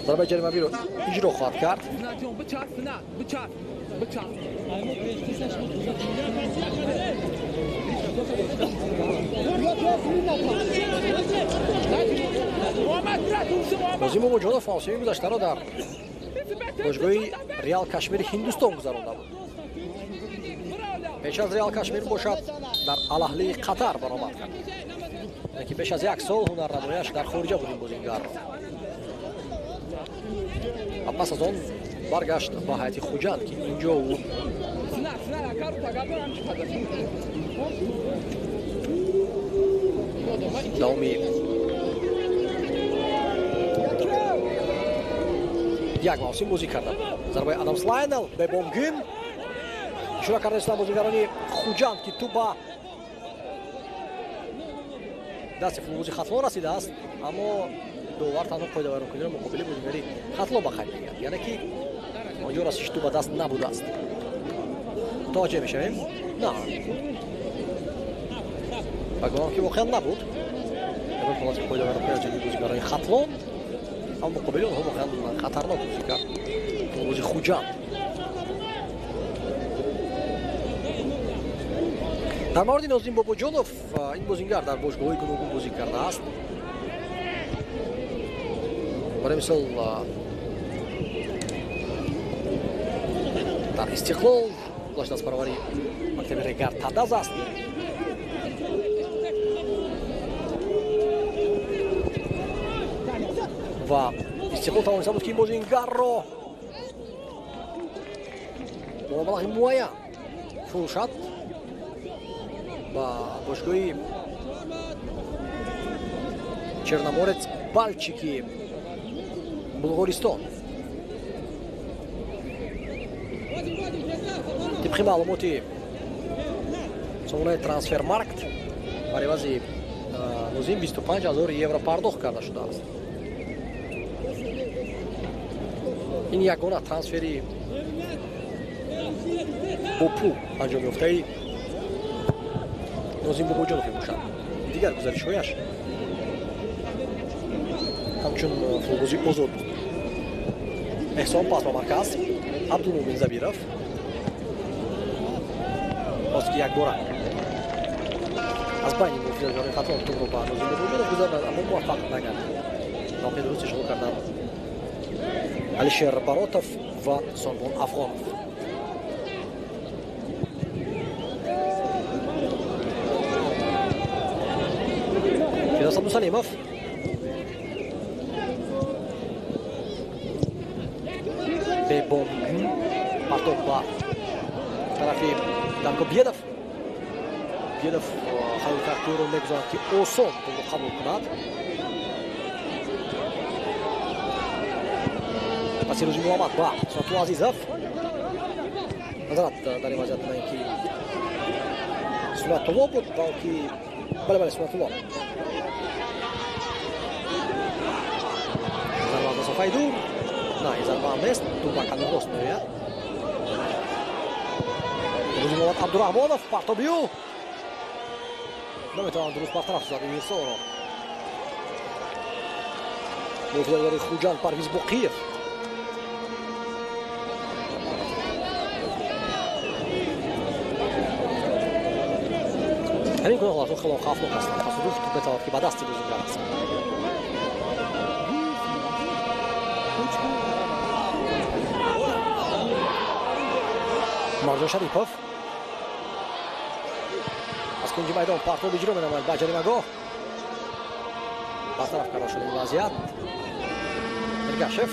Зарбаи ҷаримавиро иҷро хоҳад кард. Нозим Бобоҷонов мавсими гузаштаро дар бошгоҳи Реал Кашмири Ҳиндустон гузаронда буд. Пеш аз Реал Кашмир бошад дар Алаҳлии Қатар баромад кард. Ки пеш аз як сол ҳунарнамояш дар хориҷа буд ин бозингарро. Ва пас аз он баргашт ба ҳайати Хуҷанд, ки инҷо ӯ давоми як мавсим бозӣ карда буд. Зарбаи Адамс Лайнел бебомгин ишора карда истоданд бозингарони Хуҷанд, ки тӯп ба дасти футболбози Хатлон расидааст, аммо довар танҳо қоидавайронкуниро муқобили бозингари Хатлон ба қайд мегирад, яъне ки онҷо расиши тӯп ба даст набудааст. Мутаваҷҷеҳ мешавем? На, ба гумонам, ки воқеан набуд. Ягон ҳолати қоидавайронкунӣ аз ҷониби бозингарони Хатлон, аммо муқобили онҳо воқеан хатарнок бозӣ кард футболбози Хуҷанд. Дар мавриди Нозим Бобоҷонов, ин бозингар дар бошгоҳҳои гуногун бозӣ кардааст. Барои мисол дар Истиқлол, гузашта аз баробари мактаби Регар Тадаз аст. Ва Истиқлол тавониста буд, ки ин бозингарро бо маблағи муайян фурӯшад ба бошгоҳи Черноморец Балчики Булғористон. Тибқи маълумоти сомонаи Трансфермаркт, бар ивази Нозим 25 ҳазор евро пардохт карда шудааст. Ин ягона трансфери бо пул анҷом ёфтаи Нозим Бобоҷонов мебошад. Дигар гузаришҳояш ҳамчун футболбози озод буд. Эҳсон пас ба марказ, Абдулмумин Забиров хост, ки якбора аз байни муҳофизатгарони Хатлон тӯбро ба Нозим Бобоҷонов гузаронад, аммо муваффақ нагардид. Мавқеи дуруст ишғол карданд Алишер Баротов ва Сорбон Афғонов. Фирдавс Абдусалимов. Бебомгин партоб ба тарафи Данко Бедов. Бедов хаёл кард, ки ӯро мегузорад, ки осон тӯбро қабул кунад. Паси Рӯзи Муҳаммад ба Сунатулло Азизов. Назарат дар ин вазъият на ин ки Сунатулло буд, балки бале, бале, Сунатулло. Зарба аз масофаи дур. На, ин зарба ҳам нест, тӯп ба кани рост меояд. Рӯзи Муҳаммад Абдураҳмонов партоби ӯ наметавонад дуруст бартараф созад ин ирсолро. Муҳофизатгари Хуҷанд Парвиз Боқиев. Ҳамин гуна ҳолатҳо хело хавфнок ҳастанд. Тасодуф тӯп метавонад, ки ба дасти бозингар расад. Марҷон Шарипов аз кунҷи майдон партоб иҷро менамояд ба ҷаримагоҳ. Бартараф карда шуд ин вазъият. Эргашев.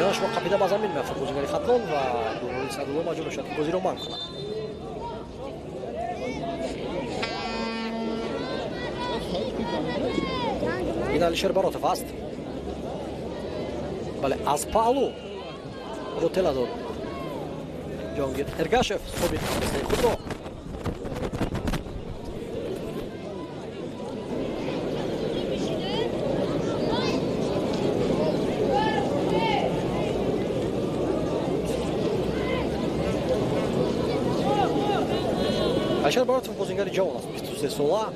Миёнашро қапида ба замин меафтад бозигари Хатлон ва Нурулло Садулло маҷбур мешавад, ки бозиро манъ кунад. Ин Алишер Баротов аст. Бале, аз паҳлӯ ӯро тела дод Ҷонгир Эргашев, собиқ ҳамдастаи худро. Алишер Баротов бозингари ҷавон аст, 23 сола.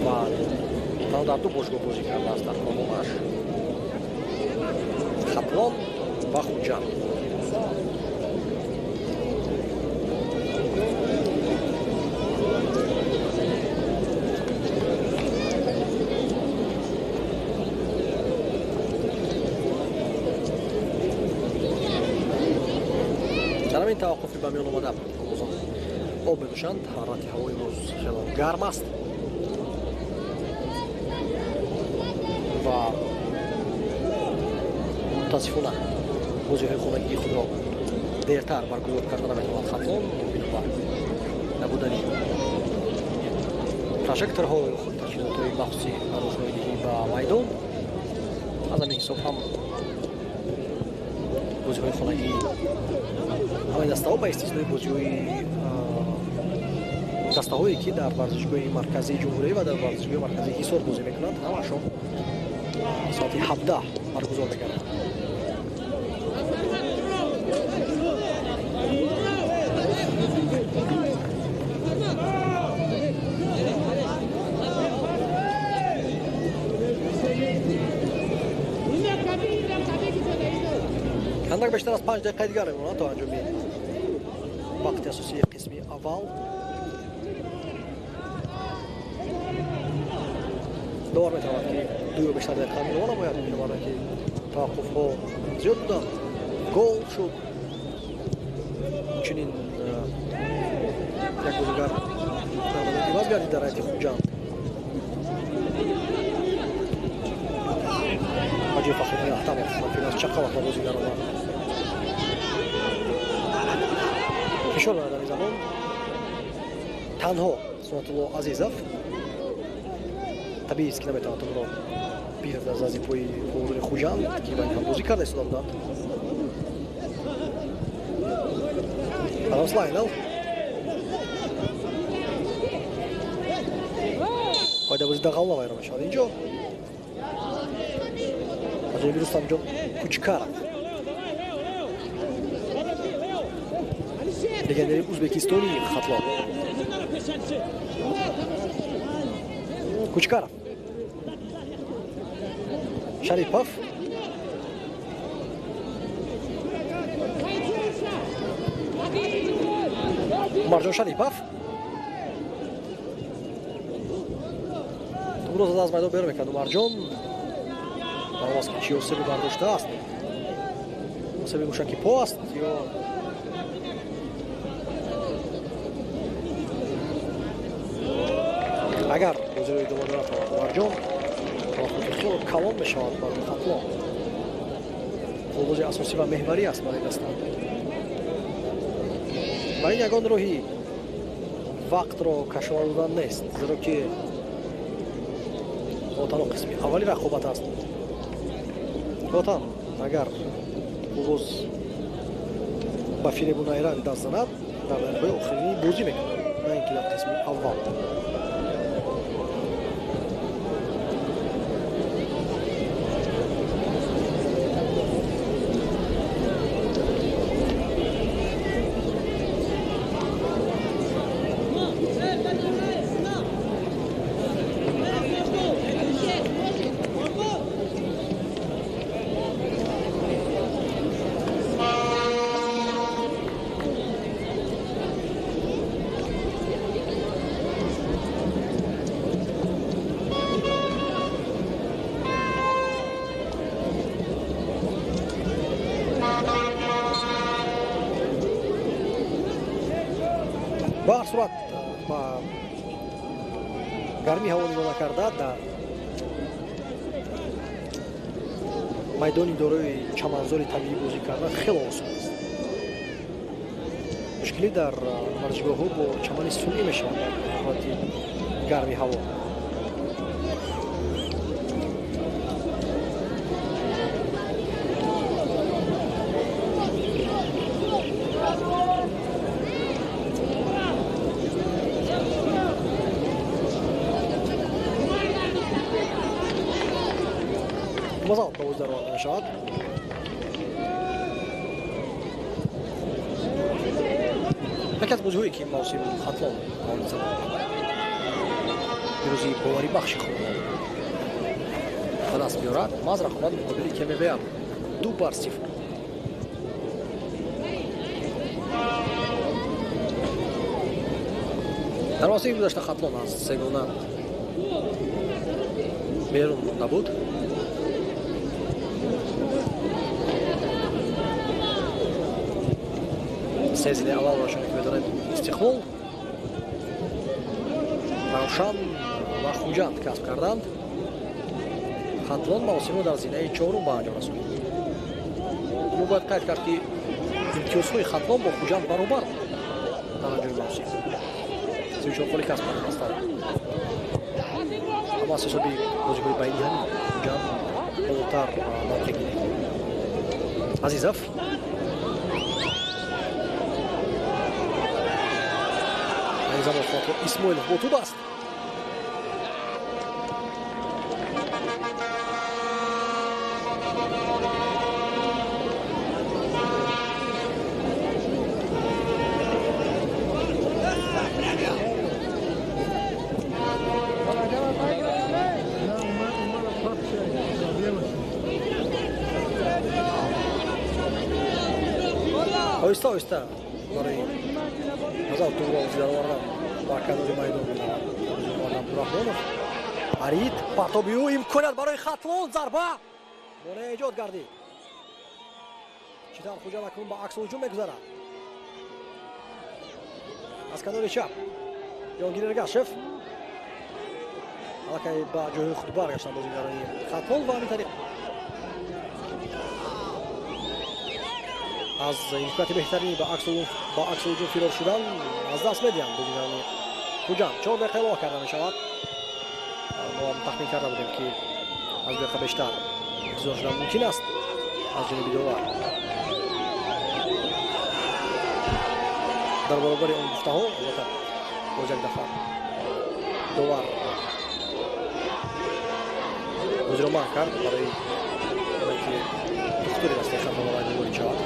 Ва дар ду бошгоҳ бозӣ кардааст дар корномааш: Хатлон ва Хуҷанд. Дар ҳамин таваққуфи ба миён омада бозон об менӯшанд. Ҳарорати ҳаво имрӯз хело гарм аст ва мутаассифона бозиҳои хонагии худро дертар баргузор карда наметавонад Хатлон, бинобар набудани прожекторҳо ё худ таҷҳизотҳои махсуси рӯшноидиҳӣ ба майдон. Аз ҳамин ҳисоб ҳам бозиҳои хонагии ҳамаи дастаҳо ба истиснои бозиҳои дастаҳое, ки дар варзишгоҳи марказии ҷумҳурӣ ва дар варзишгоҳи марказии Ҳисор бозӣ мекунанд, ҳамашон соати 17 баргузор мегарданд. Андак бештар аз 5 дақиқаи дигар мемонад то анҷоми вақти асосии қисми аввал. Довар метавонад, ки ду ё бештар дақиқа илова намояд, бинобар ки таваққуфҳо зиёд буданд, гол шуд. Инчунин як бозигар дар майдон иваз гардид дар ҳайати Хуҷанд. Ба ҷои Фахриддин Аҳтамов Фирдавс Чақалов ба бозӣ даромад. Фишор дорад дар ин замон танҳо Сунатулло Азизов. Табиист, ки наметавонад онро бигирад аз назди пои фолбозони Хуҷанд, ки ба ин ҳам бозӣ карда истода буданд. Адамс Лайнел қоидабозӣ дағалла вайрон мешавад инҷо аз ҷониби Рустамҷон Кучкаров, легионери узбекистонии Хатлон. Кучкаров, Шарипов, Умарҷон Шарипов тӯбро зада аз майдон берун мекард. Умарҷон маълум аст, ки чӣ осебе бардоштааст. Осеби мушаки по аст ё агар бозиро идома дорад Умарҷон, талафоти хело калон мешавад барои Хатлон. Фолбози асосӣ ва меҳварӣ аст барои даста ва ин ягон роҳи вақтро кашола додан нест, зеро ки танҳо қисми аввали рақобат аст. Ватан агар фолбоз ба фиребу найранг даст занад, дар дақиқаҳои охирини бозӣ мекунад, на ин ки дар қисми аввал. Ба ҳар сурат, ба Ба гармии ҳаво нигоҳ накарда, дар майдони дорои чаманзори табиӣ бозӣ кардан хеле осон аст. Мушкилӣ дар варзишгоҳҳо бо чамани сунъӣ мешавад дар ҳолати гарми ҳаво. Мазал ба дароварда мешавад. Яке аз бозиҳое, ки мавсим Хатлон пирӯзии боварибахши худро ба даст биёрад, маҳз рақобат муқобили КМВА 2-0. Дар мавсими гузашта Хатлон аз сегона берун монда буд. Се зинаи аввалро, шумо ки медонед, Истиқлол, Равшан ва Хуҷанд касб карданд. Хатлон мавсимро дар зинаи чорум ба анҷом расонид. Мо бояд қайд кард, ки имтиёзҳои Хатлон бо Хуҷанд баробар дар анҷоми мавсим, 34 холи касб карда ҳастанд, аммо аз ҳисоби бозиҳои байни ҳамин Хуҷанд болотар мавқеъ гирифт. Азизов. Ин замон Исмоилов бо туп аст. Оҳиста оҳиста барои назар тӯбро даровардан ба канори майдон меравад Абдурахмонов. Арид, партоби ӯ, имконият барои Хатлон, зарба, монеа эҷод гардид. Чӣ тавр Хуҷанд акнун ба аксу ҳуҷум мегузарад. Аз канори чап Ҷонгир Эргашев. Аллакай ба ҷои худ баргаштанд бозигарони Хатлон ва ҳамин тариқ аз имконияти беҳтарини ба аксу ҳуҷум фирор шудан аз даст медиҳанд бозигарони Хуҷанд. 4 дақиқа илова карда мешавад. Мо ҳам тахмин карда будем, ки аз дақиқа бештар интизор шудан мумкин аст аз ҷониби довар. Дар баробари он гуфтаҳо, албатта, боз як дафъа довар бозиро манъ кард барои ки духтури дастаи Хатлон ба майдон ворид шавад.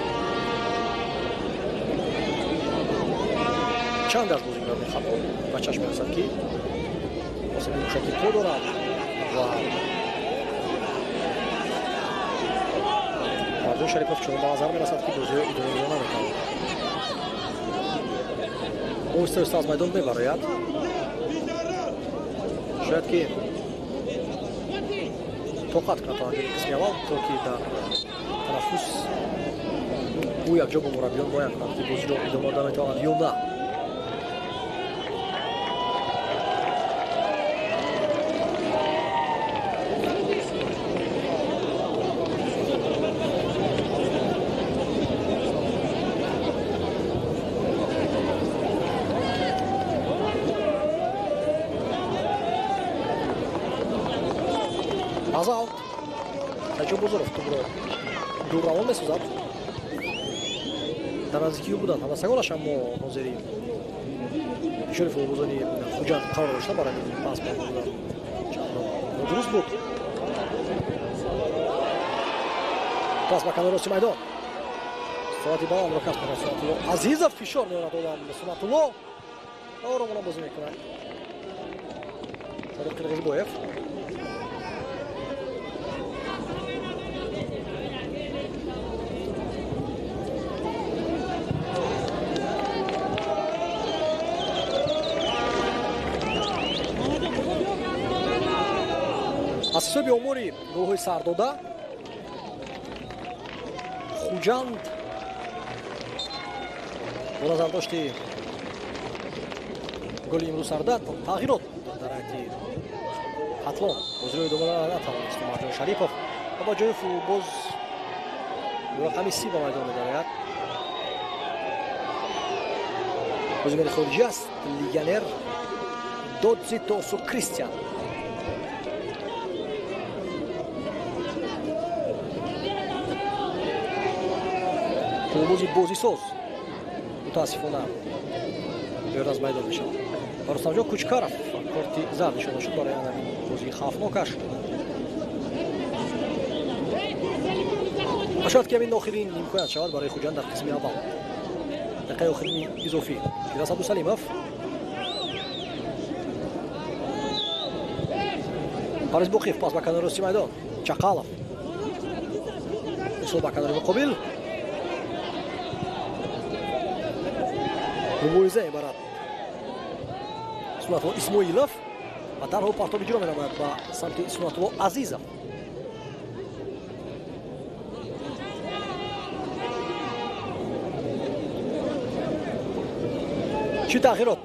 Чанд аз бозигарони Хатлон ба чашм мерасад, ки осеби мушаки по дорад ва Фарзод Шарипов чунон ба назар мерасад, ки бозиро идома дода наметавонад. Оҳиста оҳиста аз майдон мебарояд. Шояд ки тоқат кунад то анҷоми қисми аввал, то ки дар танаффус ӯ якҷо бо мураббиён муайян кунад, ки бозиро идома дода метавонад ё на. Аз аут Саҷон Бозоров тӯбро дурравон месозад. Дар наздикии ӯ буданд ҳамдастагонаш, аммо ҳозири фишори футболбозони Хуҷанд қарор доштан, барои пас ба будан чандон нодуруст буд. Пас ба канори рости майдон, суръати баландро касб мекунад Сунатулло Азизов. Фишор меорад олам Сунатулло, оромона бозӣ мекунад Садиқ Қирғизбоев. Аз ҳисоби омори голҳои сардода Хуҷанд бо назардошти голи имрӯз сарда тағйирот Дар ҳайати Хатлон бозиро идома натавонист Умарҷон Шарипов ва ба ҷои боз рақами 30 ба майдон медарояд. Бозигари хориҷӣ аст, легионер Додзи Тосу Кристиан. Футболбози бозисоз мутаассифона берун аз майдон мешавад. Рустамҷон Кучкаров корти зард нишон шуд барои ҳамин бозии хавфнокаш. Ва шояд ки ҳамин охирин имконият шавад барои Хуҷанд дар қисми аввал. Дақиқаи охирини изофӣ. Фирдавс Абдусалимов. Парвиз Боқиев пас ба канори рости майдон. Чақалов. Ирсол ба канори муқобил. Мубориза мебарад Сунатулло Исмоилов ва дарҳол партоб иҷро менамояд ба самти Сунатулло Азизов. Чӣ тағйирот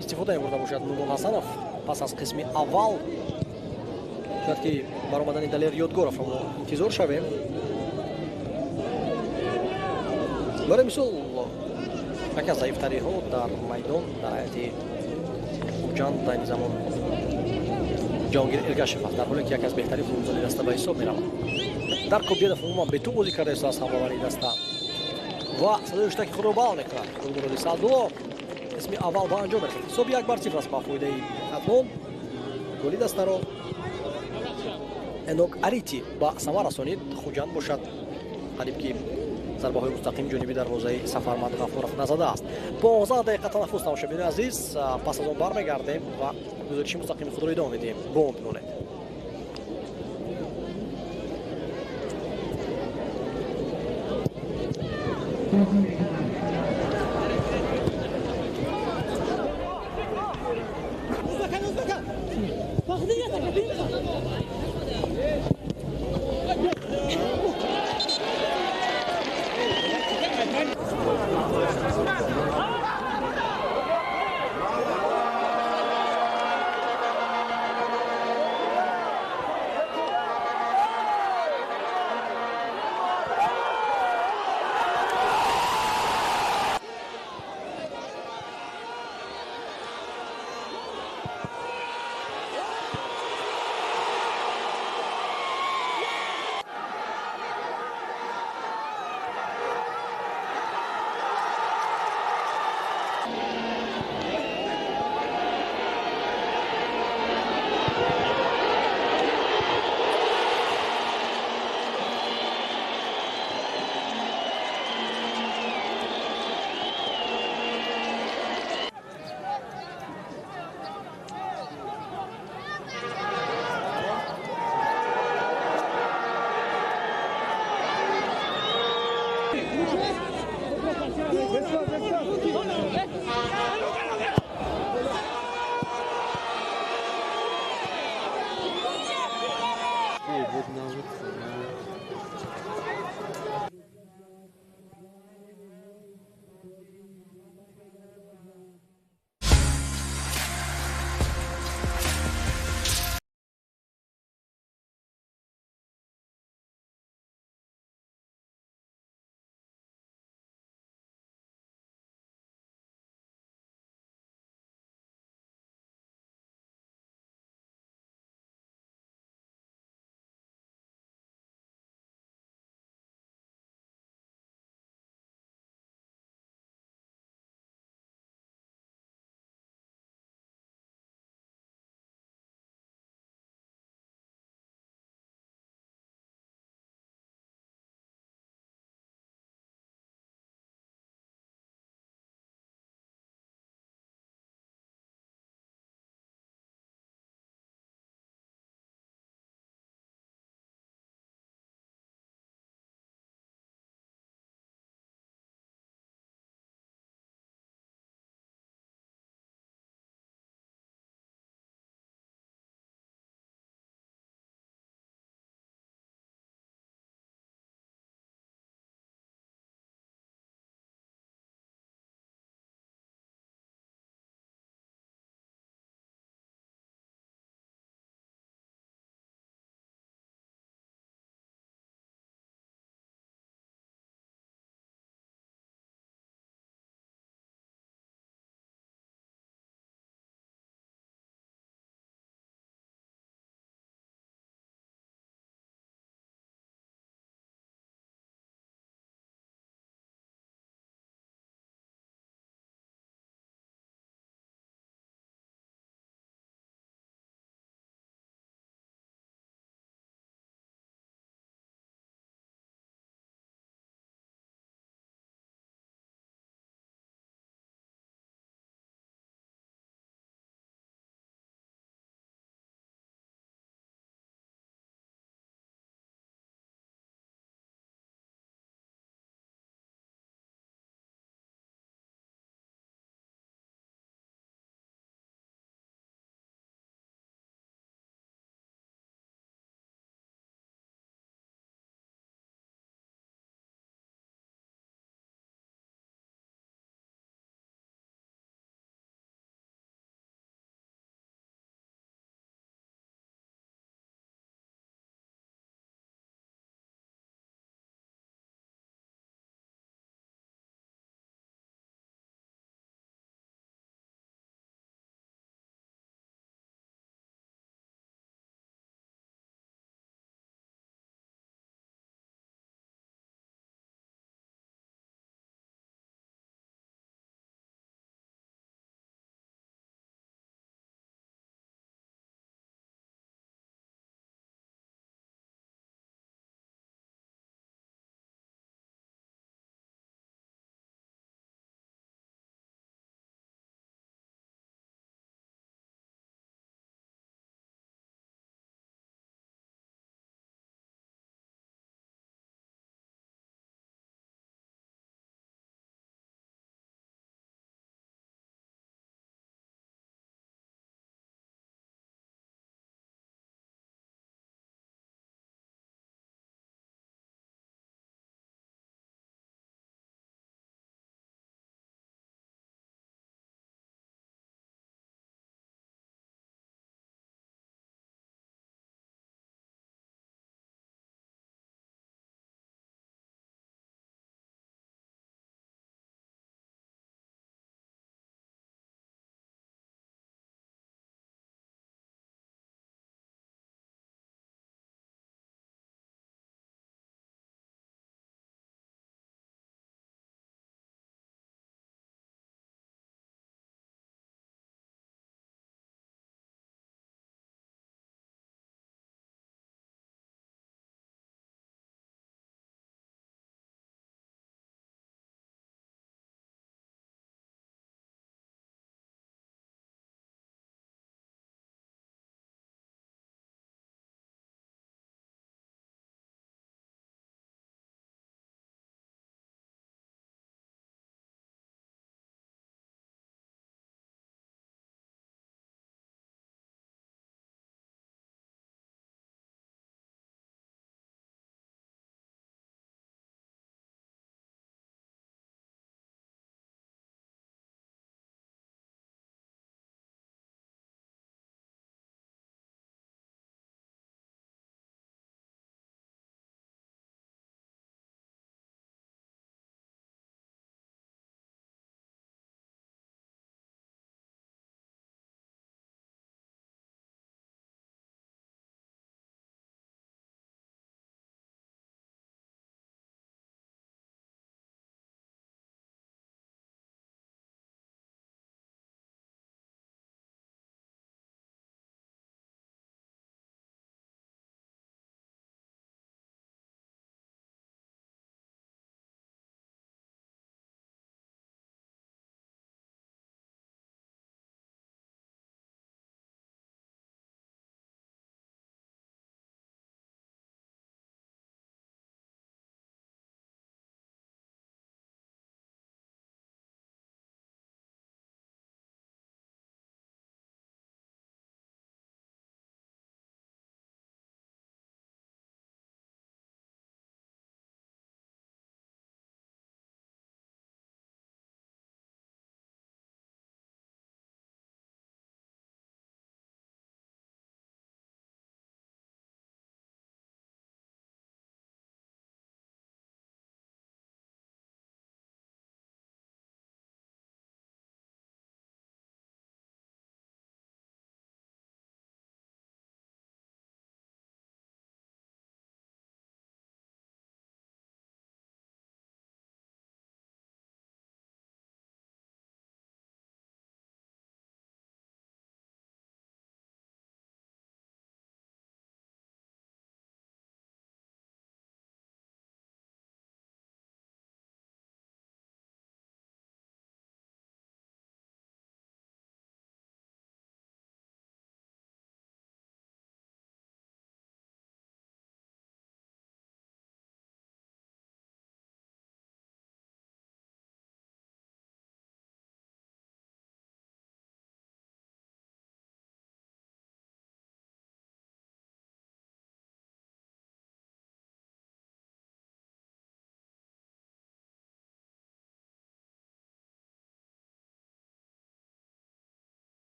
истифода мебурда бошад Нурмон Ҳасанов пас аз қисми аввал? Шояд ки баромадани Далер Ёдгоровро мо интизор шавем. Барои мисол, яке аз заифтариҳо дар майдон дар ҳайати Хуҷанд дар ин замон Ҷаҳонгир Эргашев аст, дар ҳоле ки яке аз беҳтарин футболбозони даста ба ҳисоб меравад. Дарко Бедов умуман бетӯб бозӣ карда истодааст ҳамовари даста ва садои ҳуштаки худро баланд мекунад. Гулмуроди Саъдулло. Қисми аввал ба анҷом мерасад. Ҳисоби 1-0 аст ба фоидаи Хатлон. Голи дастаро Энок Арити ба самар расонид. Хуҷанд бошад қариб ки зарбаҳои мустақим ҷониби дарвозаи Сафармад Ғафуров назадааст. 15 дақиқа танаффус, тамошобинони азиз, пас аз он бармегардем ва гузориши мустақими худро идома медиҳем. Бо мо бимонед.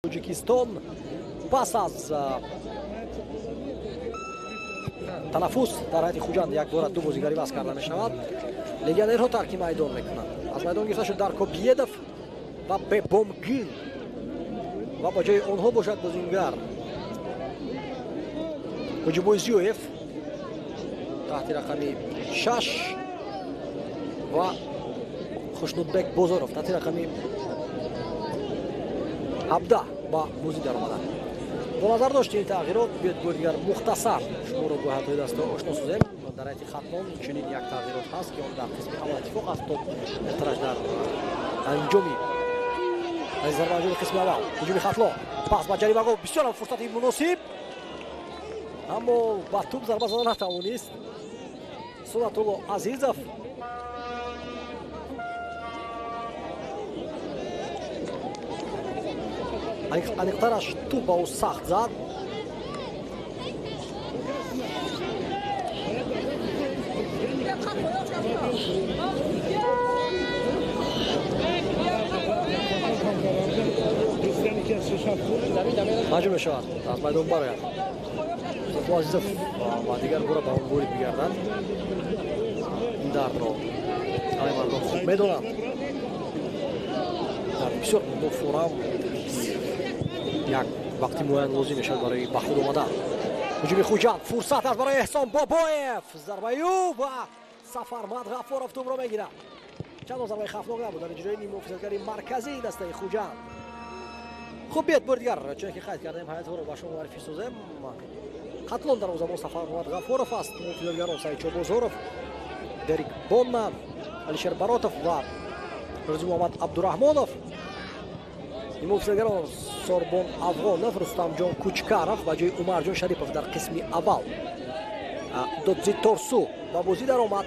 Тоҷикистон пас аз танаффус дар ҳайати Хуҷанд якбора ду бозигари ваз карда мешавад. Легионерҳо тарки майдон мекунанд. Аз майдон гирифта шуд Дарко Биедов ва Бебомгин ва ба ҷои онҳо бошад бозингар Ҳоҷибой Зиёев таҳти рақами 6 ва Хушнудбек Бозоров таҳти рақами 17 ба бозӣ даромаданд. Бо назар дошти ин тағйирот биёед бори дигар мухтасар шуморо бо ҳайатҳои даста ошно созем. Дар ҳайати Хатлон чунин як тағйирот ҳаст, ки он дар қисми аввал иттифоқ афтод, беҳтараш дар анҷоми зарба қисми аввал. Ҳуҷуми Хатлон, пас ба ҷаримагоҳ, бисёрам фурсати муносиб, аммо ба тӯб зарба зада натавонист Сунатулло Азизов. Аниқтараш тӯб ба ӯ сахт зад. Маҷбур мешавад аз майдон барояд Сунатулло Азизов ва дигар бора ба он ворид бигардад. Ин дардро ҳамаи мардон хуб медонанд. Дар бисёр форам як вақти муайян лозим мешавад барои ба худ омадан. Ҳуҷуми Хуҷанд, фурсат аст барои Эҳсон Бобоев, зарбаи ӯ ва Сафармад Ғаффоров тӯбро мегирад. Чандон зарбаи хавфнок набуд дар иҷрои ниммуҳофизатгари марказии дастаи Хуҷанд. Хуб, биёед бори дигар, чунки қайд кардем, ҳайатҳоро ба шумо муаррифӣ созем. Хатлон дарвозабон Сафармад Ғаффоров аст, муҳофизатгарон Саидшо Бозоров, Дерик Бонна, Алишер Баротов ва Рӯзимуҳаммад Абдураҳмонов. Ниммуҳофизатгарон Сорбон Афғонов, Рустамҷон Кучкаров ба ҷои Умарҷон Шарипов дар қисми аввал. Додзи Торсу ба бозӣ даромад.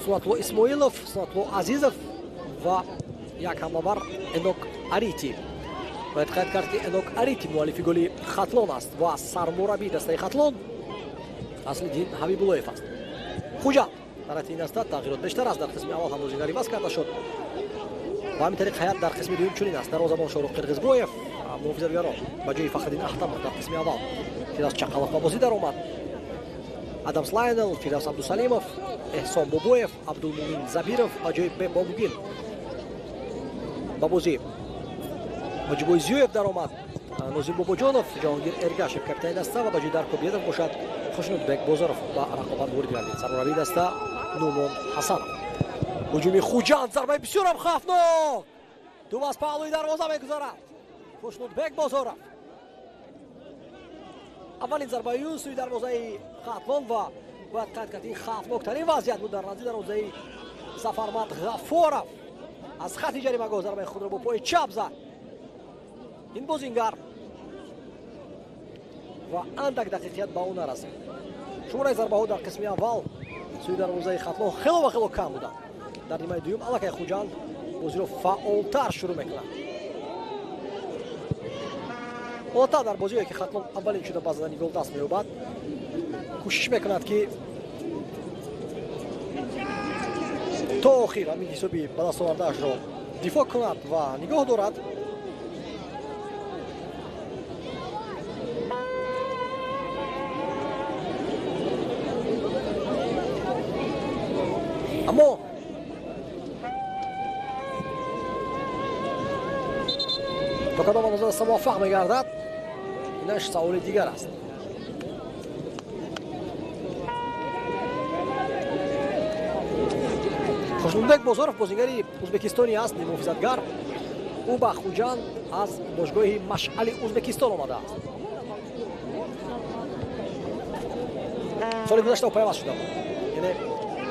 Сунатулло Исмоилов, Сунатулло Азизов ва як ҳамлавар Энок Арити. Бояд қайд кард, ки Энок Арити муаллифи голи Хатлон аст ва сармураббии дастаи Хатлон Аслиддин Ҳабибуллоев аст. Хуҷанд дар ҳайати ин даста тағйирот бештар аст. Дар қисми аввал ҳам бозигари ваз карда шуд. Ба ҳамин тариқ ҳайат дар қисми дуюм чунин аст. Дарвозабон Шорух Қирғизбоев, муҳофизатгарон ба ҷои Фахриддин Аҳтамов дар қисми аввал Фирдавс Чақалов ба бозӣ даромад. Адамс Лайнел, Фирдавс Абдусалимов, Эҳсон Бобоев, Абдулмумин Забиров ба ҷои Бебомгин ба бозӣ Ҳоҷибой Зиёев даромад. Нозим Бобоҷонов, Ҷаҳонгир Эргашев капитани даста ва ба ҷои Дарко Биедов бошад Хушнудбек Бозоров ба рақобат ворид гардид. Сармураббии даста Нумон Ҳасанов. Ҳуҷуми Хуҷанд, зарбаи бисёрам хавфнок, тӯб аз паҳлӯи дарвоза мегузарад. Хушнудбек Бозоров, аввалин зарбаи ӯ сӯи дарвозаи Хатлон ва бояд қайд кард, ин хавфноктарин вазъият буд дар назди дарвозаи Сафармад Ғаффоров. Аз хати ҷаримагоҳ зарбаи худро бо пои чап зад ин бозингар ва андак дақиқият ба ӯ нарасид. Шумораи зарбаҳо дар қисми аввал сӯи дарвозаи Хатлон хело ва хело кам буданд. Дар нимаи дуюм аллакай Хуҷанд бозиро фаъолтар шурӯъ мекунад. Одатан дар бозие ки Хатлон аввалин шуда ба задани гол даст меёбад, кӯшиш мекунад, ки то охир ҳамин ҳисоби ба даст овардаашро дифоъ кунад ва нигоҳ дорад. Аммо то кадом андоза даста муваффақ мегардад, инаш саволи дигар аст. Хушнудбек Бозоров бозигари ӯзбекистонӣ аст, ниммуҳофизатгар. Ӯ ба Хуҷанд аз бошгоҳи Машъали Ӯзбекистон омадааст. Соли гузашта ӯ пайваст шуда буд, яъне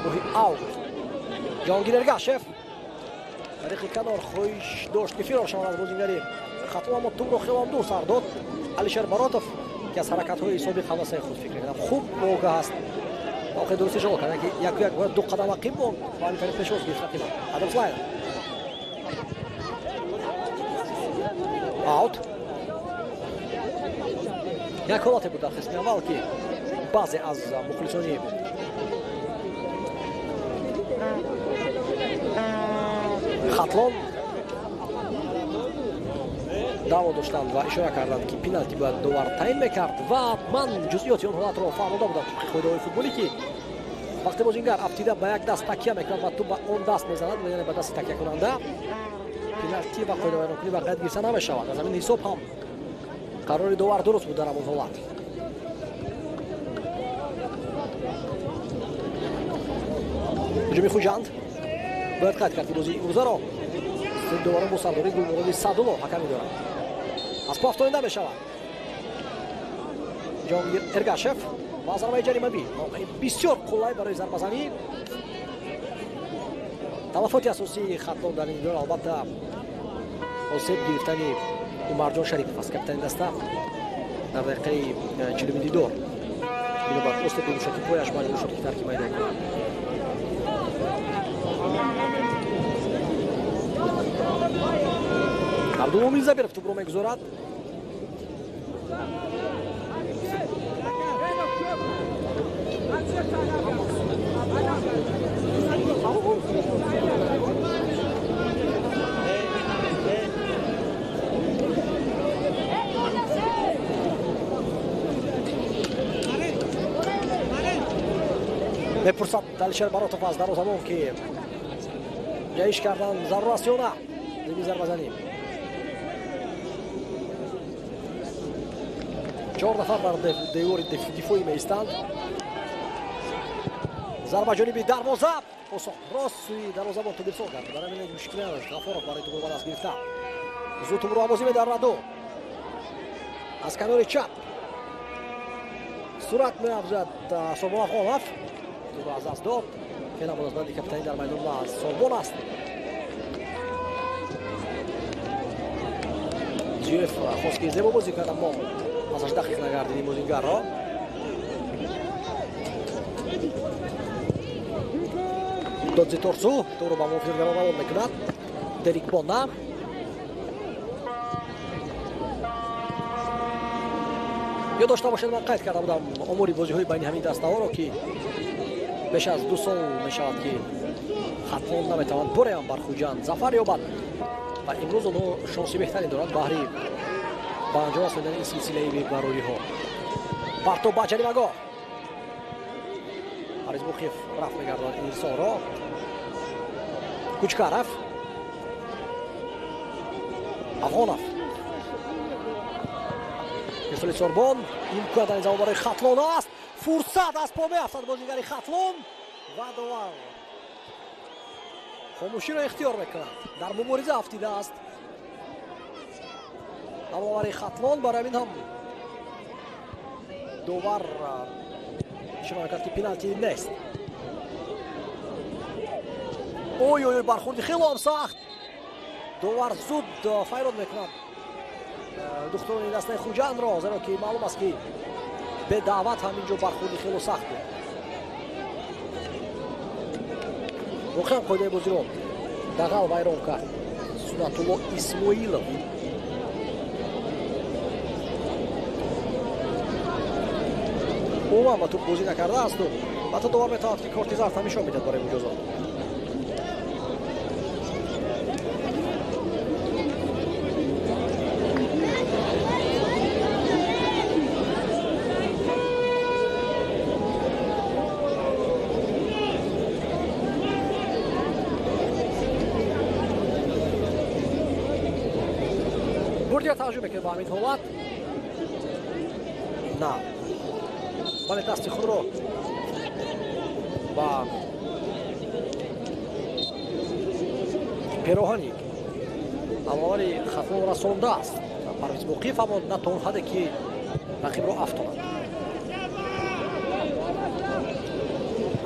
моҳи август. Ҷаҳонгир Эргашев тариқи канор хоҳиш дошт, ки фирор шавад аз бозигари Хатлон, аммо тӯбро хело дур сар дод. Алишер Баротов, ки аз ҳаракатҳои собиқ ҳамдастаи худ фикр мекунад, хуб огаҳ аст. Мавқеи дуруст ишғол кард, ки яку як бояд ду қадам ақиб монд ва ҳамин тариқ пешвоз гирифт рақиб. Адамс Лайнел аут. Як ҳолате буд дар қисми аввал, ки баъзе аз мухлисони Хатлон Иддао доштанд ва ишора карданд, ки пеналти бояд довар таъин мекард ва ман ҷузъиёти он ҳолатро фаҳмода будам тибқи қоидаҳои футболӣ, ки вақте бозингар афтида ба як даст такя мекунад ва тӯп ба он даст мезанад, яъне ба дасти такякунанда, пеналти ва қоидавайронкунӣ ба қайд гирифта намешавад. Аз ҳамин ҳисоб ҳам қарори довар дуруст буд дар ҳамон ҳолат. Ҳуҷуми Хуҷанд. Бояд қайд кард, ки бозии имрӯзаро доварон бо сардории Гулмуроди Саъдулло ҳакамӣ дорад. Аз по афтонида мешавад Ҷонгир Эргашев ва зарбаи ҷаримавӣ, мавқеи бисёр қулай барои зарбазанӣ. Талафоти асосии Хатлон дар ин дидор албатта осеб гирифтани Умарҷон Шарипов аст, капитани даста, дар дақиқаи 40-уми дидор бинобар осеби мушаки пояш маҷбур шуд, ки тарки майдон кунад. Абдулмумин Забиров тӯбро мегузорад. Мепурсад Алишер Баротов аз дарвозабон, ки ҷаҳиш кардан зарур аст ё на зими зарбазанӣ. 4 нафар дар девори дифоӣ меистанд. Зарба ҷониби дарвоза, осон рост сӯи дарвозабон тӯб ирсол кард. Дар ҳамин мушкиле надошт Ғафоров барои тӯбро ба даст гирифта. Зуд тӯбро бозӣ медараду аз канори чап сурат меафзояд Сомон Афғонов. Тӯбро аз даст дод. Феълан бозбанди капитанӣ дар майдон ва Сомон аст. Зиёев хост, ки зебо бозӣ кунад, аммо аз 8 дақиқ нагардид ин бозингарро. Додзи Торсу тӯбро ба муҳофизатгарон равон мекунад. Дерик Бона. Ёд дошта бошед, ман қайд карда будам омори бозиҳои байни ҳамин дастаҳоро, ки беш аз 2 сол мешавад, ки Хатлон наметавонад бореам бар Хуҷанд зафар ёбад ва имрӯз онҳо шонси беҳтаре доранд баҳри ба анҷом расондани ин силсилаи бебарориҳо. Партоб ба ҷаримагоҳ. Парвиз Муқиев рафт мегардонад ин ирсолро. Кучкаров. Афғонов. Ирсоли Сорбон. Имкон дар ин замон барои Хатлон аст. Фурсат, аз по меафтад бозигари Хатлон ва довар хомӯширо ихтиёр мекунад. Дар мубориза афтидааст ҳамлавари Хатлон, барои ҳамин ҳам довар ишора кард, ки пеналти нест. Ой ой, бархӯрди хело ҳам сахт. Довар зуд файрод мекунад духтурони дастаи Хуҷандро, зеро ки маълум аст, ки бедаъват ҳамин ҷо бархӯрди хело сахт буд. Воқеан қоидаи бозиро дағал вайрон кард Сунатулло Исмоилов. Умуман ба тӯб бозӣ накардаасту ҳатто довар метавонад, ки корти зард ҳам нишон медиҳад барои муҷозот. Бурдия таваҷҷӯҳ мекунад ба ҳамин ҳолат. На, бале, дасти худро ба пероҳани ҳамлавари Хатлон расондааст Парвиз Муқиев, аммо на то он ҳадде, ки рақибро афтонад.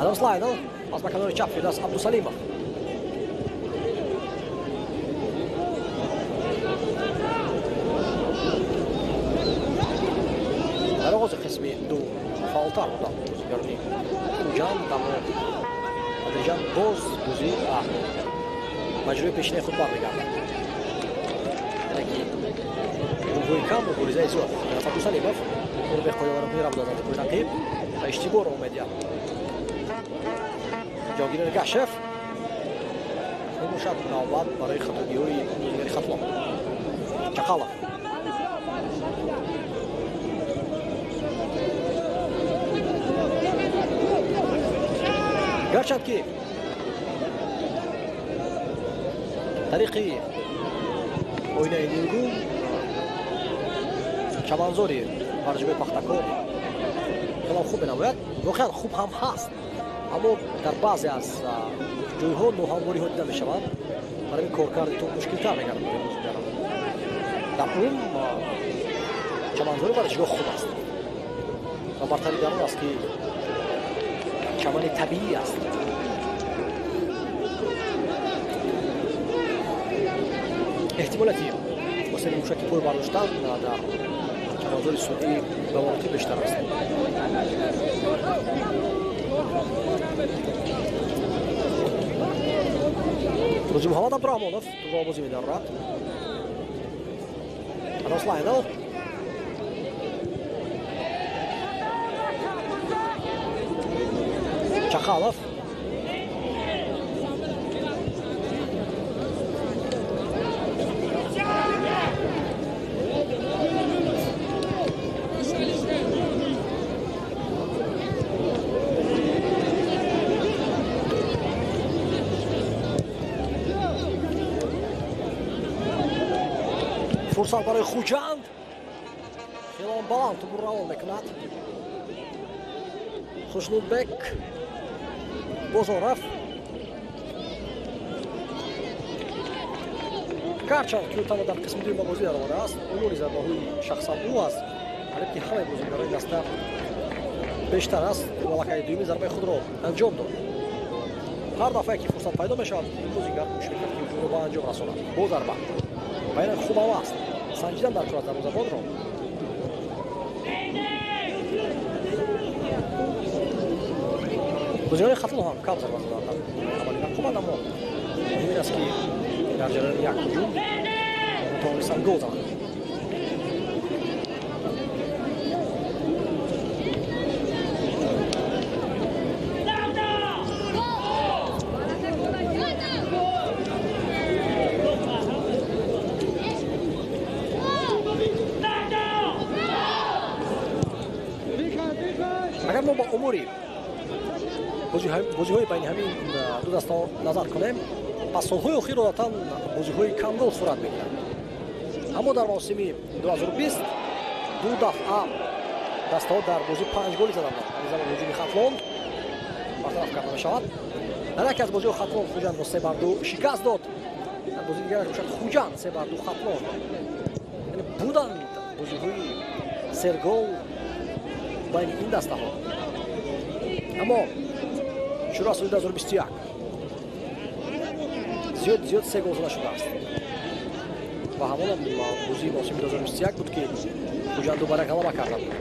Адам Слайдл аз ба канори чап Фирдавс Абдусалимов. Дар оғози қисми ду фаъолтар буданд бозигарони Хуҷанд, аммо тадриҷан боз бозӣ ба маҷрои пешинаи худ бармегардад. Яъне ки ҳуҷумҳои кам, муборизаи зиёд. Абдусалимов ӯро беқоидавайронкунӣ равд аз пои рақиб ва иштибоҳро медиҳад. Ҷонгир Эргашев. Мебошад навбат барои хатогиҳои бозигари Хатлон. Чақалов. Гарчанд ки тариқи оинаи нилгун чаманзори варзишгоҳи Пахтакор хеле хуб менамояд, воқеан хуб ҳам ҳаст, аммо дар баъзе аз ҷойҳо ноҳамвориҳо дида мешаванд. Барои коркарди тӯб мушкилтар мегардад. Дар ум чаманзори варзишгоҳ хуб аст ва бартари дар он аст, ки чамани табиӣ аст. Эҳтимолияти осеби мушаки пой бардоштан дар чаманзори сунъӣ ба маротиб бештар аст. Рӯзи Муҳаммад Абдураҳмонов тӯбро бозӣ медарорад. Руслайнов Чақалов фурсат барои Хуҷанд. Хелон баланд тӯбро равон мекунад. Хушнудбек Бозоров. Гарчанд ки ӯ танҳо дар қисми дуюм ба бозӣ даромадааст, умури зарбаҳои шахсан ӯ аст, қариб ки ҳамаи бозигарони даста бештар аст. Малакаи дуюми зарбаи худро анҷом дод. Ҳар дафъае ки фурсат пайдо мешавад, ин бозигар кӯшиш мекунад, ки ҳуҷумро ба анҷом расонад бо зарба. Ва ин хуб ҳам аст. Санҷидан дар кор дарвозабонро. Бозигарони Хатлон ҳам кам зарба заданд дар аввалин рақобат, аммо муҳим ин аст, ки дар ҷараёни як ҳуҷум тавонистанд гол зананд. Агар мо ба умури бозиҳои байни ҳамин ду даста назар кунем, пас солҳои охир одатан бозиҳои камгол сурат мегиранд. Аммо дар мавсими 2020 ду дафъа дастаҳо дар бозӣ 5 голи заданд. Ҳамин замон ҳуҷуми Хатлон бартараф карда мешавад. Дар яке аз бозиҳо Хатлон Хуҷандро 3-2 шикаст дод. Дар бозии дигараш бошад Хуҷанд 3-2 Хатлон. Яъне буданд бозиҳои сергол байни ин дастаҳо. Аммо шурӯъ аз соли 2021 зиёд 3 гол зада шудааст. Ва ҳамон бозии мавсими 2021 буд, ки Хуҷанд дубора ғалаба карда буд.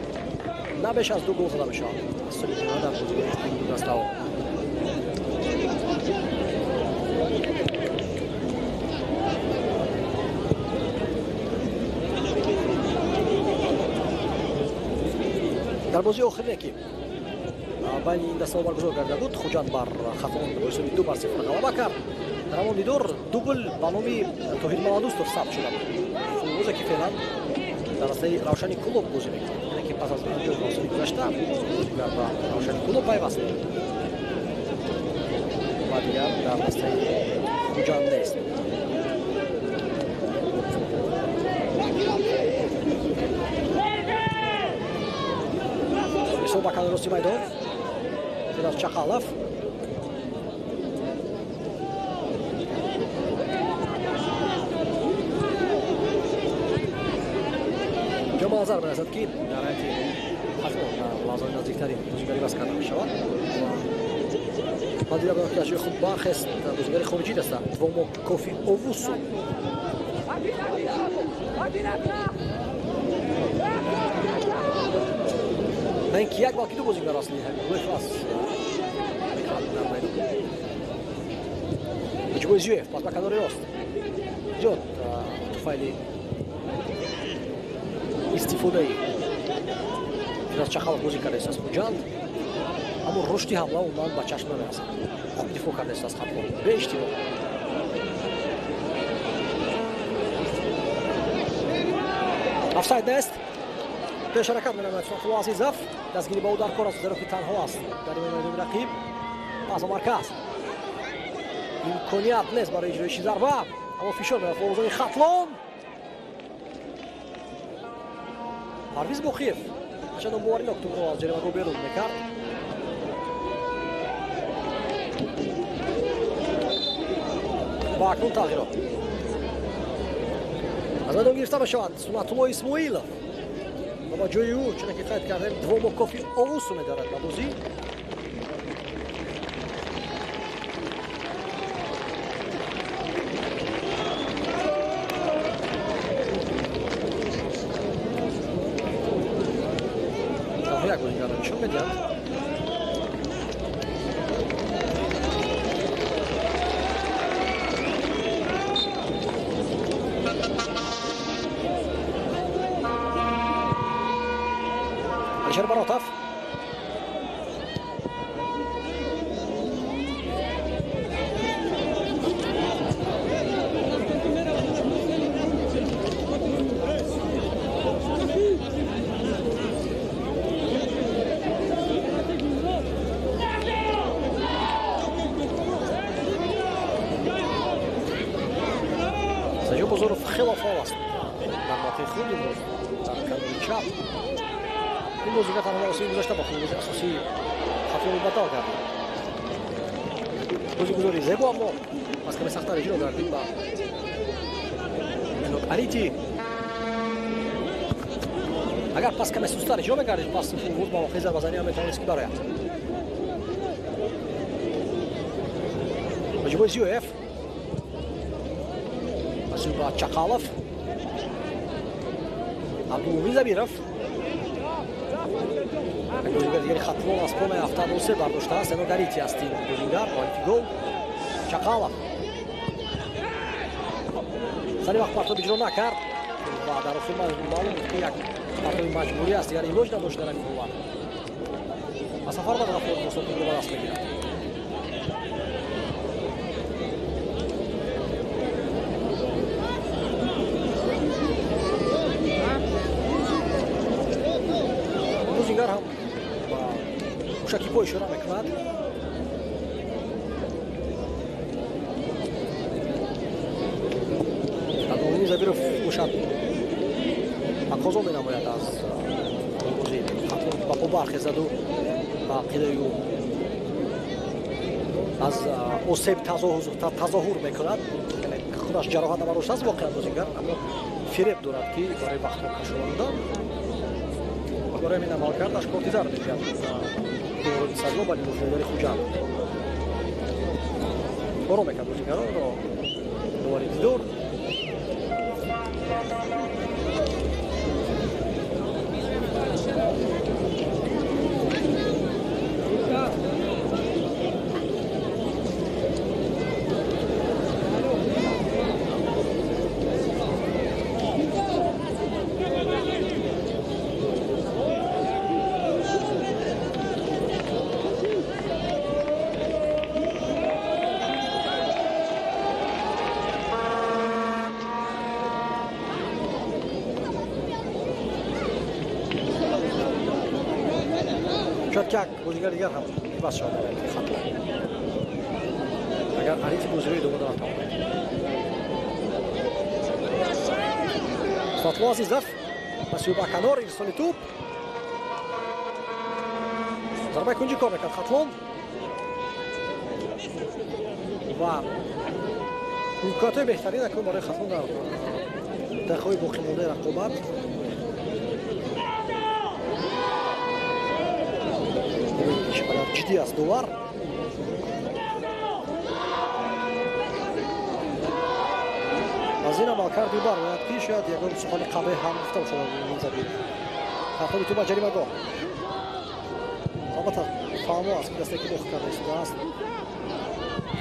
На беш аз 2 гол зада мешавад аз соли ҷумла дар бозиҳои ин ду дастаҳо. Дар бозии охире, ки байни ин дастаҳо баргузор карда буд, Хуҷанд бар Хатлон бо ҳисоби 2-0 ғалаба кард. Дар ҳамон дидор дубл ба номи Тоҳир Маладустов сабт шуда буд. Футболбозе, ки феълан дар дастаи Равшани Кӯлоб бозӣ мекунад. Яъне ки пас аз анҷоми мавсими гузашта бозигар ба Равшани Кӯлоб пайваст ва дигар дар дастаи Хуҷанд нест. Исо ба канори рости майдон. Фирдавс Чақалов. Инҷо ба назар мерасад, ки дар ҳайати Хатлон дар лаҳзаҳои наздиктарин бозигари иваз карда мешавад. Ман дида будам, ки аз ҷои худ бархест бозигари хориҷӣ даста Твомо Кофи Овусу. На ин ки як, балки ду бозигар асли ҳамин гурӯҳ аст дар майдон. Ҳоҷибой Зиёев пас ба канори рост. Зиёд туфайли истифодаи Фирдавс Чақалов бозӣ кардааст Хуҷанд, аммо рушди ҳамла умуман ба чашм намерасад. Хуб дифоъ кардааст Хатлон беиштибоҳ. Офсайд нест. Пеш ҳаракат менамояд Сунатулло Азизов. Дастгирӣ ба ӯ дар кор аст, зеро ки танҳо аст дар майдони рақиб. Пас ба марказ. Имконият нест барои иҷроиши зарба, аммо фишор меояд форвозони Хатлон. Парвиз Бохиев чандон боваринок тӯбро аз ҷаримагоҳ берун мекард. Ва акнун тағйирот. Аз майдон гирифта мешавад Сунатулло Исмоилов ва ба ҷои ӯ, чуне ки қайд кардем, Двомо Кофи Овусу медарад ба бозӣ. Як бозигарро нишон медиҳад. Алишер Баротов. Саҷод Бозоров хело фаъол аст дар мавқеи худ имрӯз дар канори чап. Ин бозигар танҳо мавсими гузашта ба футболбози асосии Хатлон мубаддал гардид. Бозигузори зебо, аммо аз каме сахттар иҷро гардид ба Энок Арити. Агар пас каме сустар иҷро мегардид, пас футболбоз ба мавқеи зарбазанӣ ҳам метавонист ки барояд. Ҳоҷибой Зиёев, ба Чақалов, Абдулмумин Забиров. Бозигари дигари Хатлон аз понаи 73 бардоштааст. Энок Арити аст ин бозигар, муаллифи гол. Чақалов сари вақт партоб иҷро накард ва дар охир маълум буд, ки як партоби маҷбурӣ аст, дигар илоҷ надошт дар ҳамин ҳолат. Ва Сафармад Ғафуров фурсатро ба даст мегирад. Бозингар ҳам ба мушаки по ишора мекунад. Абдулмумин Забиров бошад тақозо менамояд аз бозии Хатлон ба по бархезаду ба ақидаи ӯ аз осеб тазоҳур мекунад. Худаш ҷароҳат набардоштааст воқеан бозингар, аммо фиреб дорад, ки барои вақтро кашондан барои ҳамин амалкардаш корти зард мегирад. Доварони сазо ба либосбодари Хуҷанд ором мекард бозигаронро довари дидор. Шояд ки як бозигари дигар ҳам иваз шавад дар Хатлон, агар Арити бозиро идома дорад. Сатло Азизов паси ба канор, ирсоли тӯб, зарбаи кунҷӣ кор мекард Хатлон ва имкониятҳои беҳтарин акнун барои Хатлон дар дақиқаҳои боқимондаи рақобат. Чӣ қадар ҷиддӣ аст довар. Аз ин амалкарди барояд, ки шояд ягон сухани қабеҳ ҳам гуфта бошад Абдулмумин Забиров. Партоби тӯб ба ҷаримагоҳ. Албатта фаҳмо аст, ки дастае ки бохт карда истодааст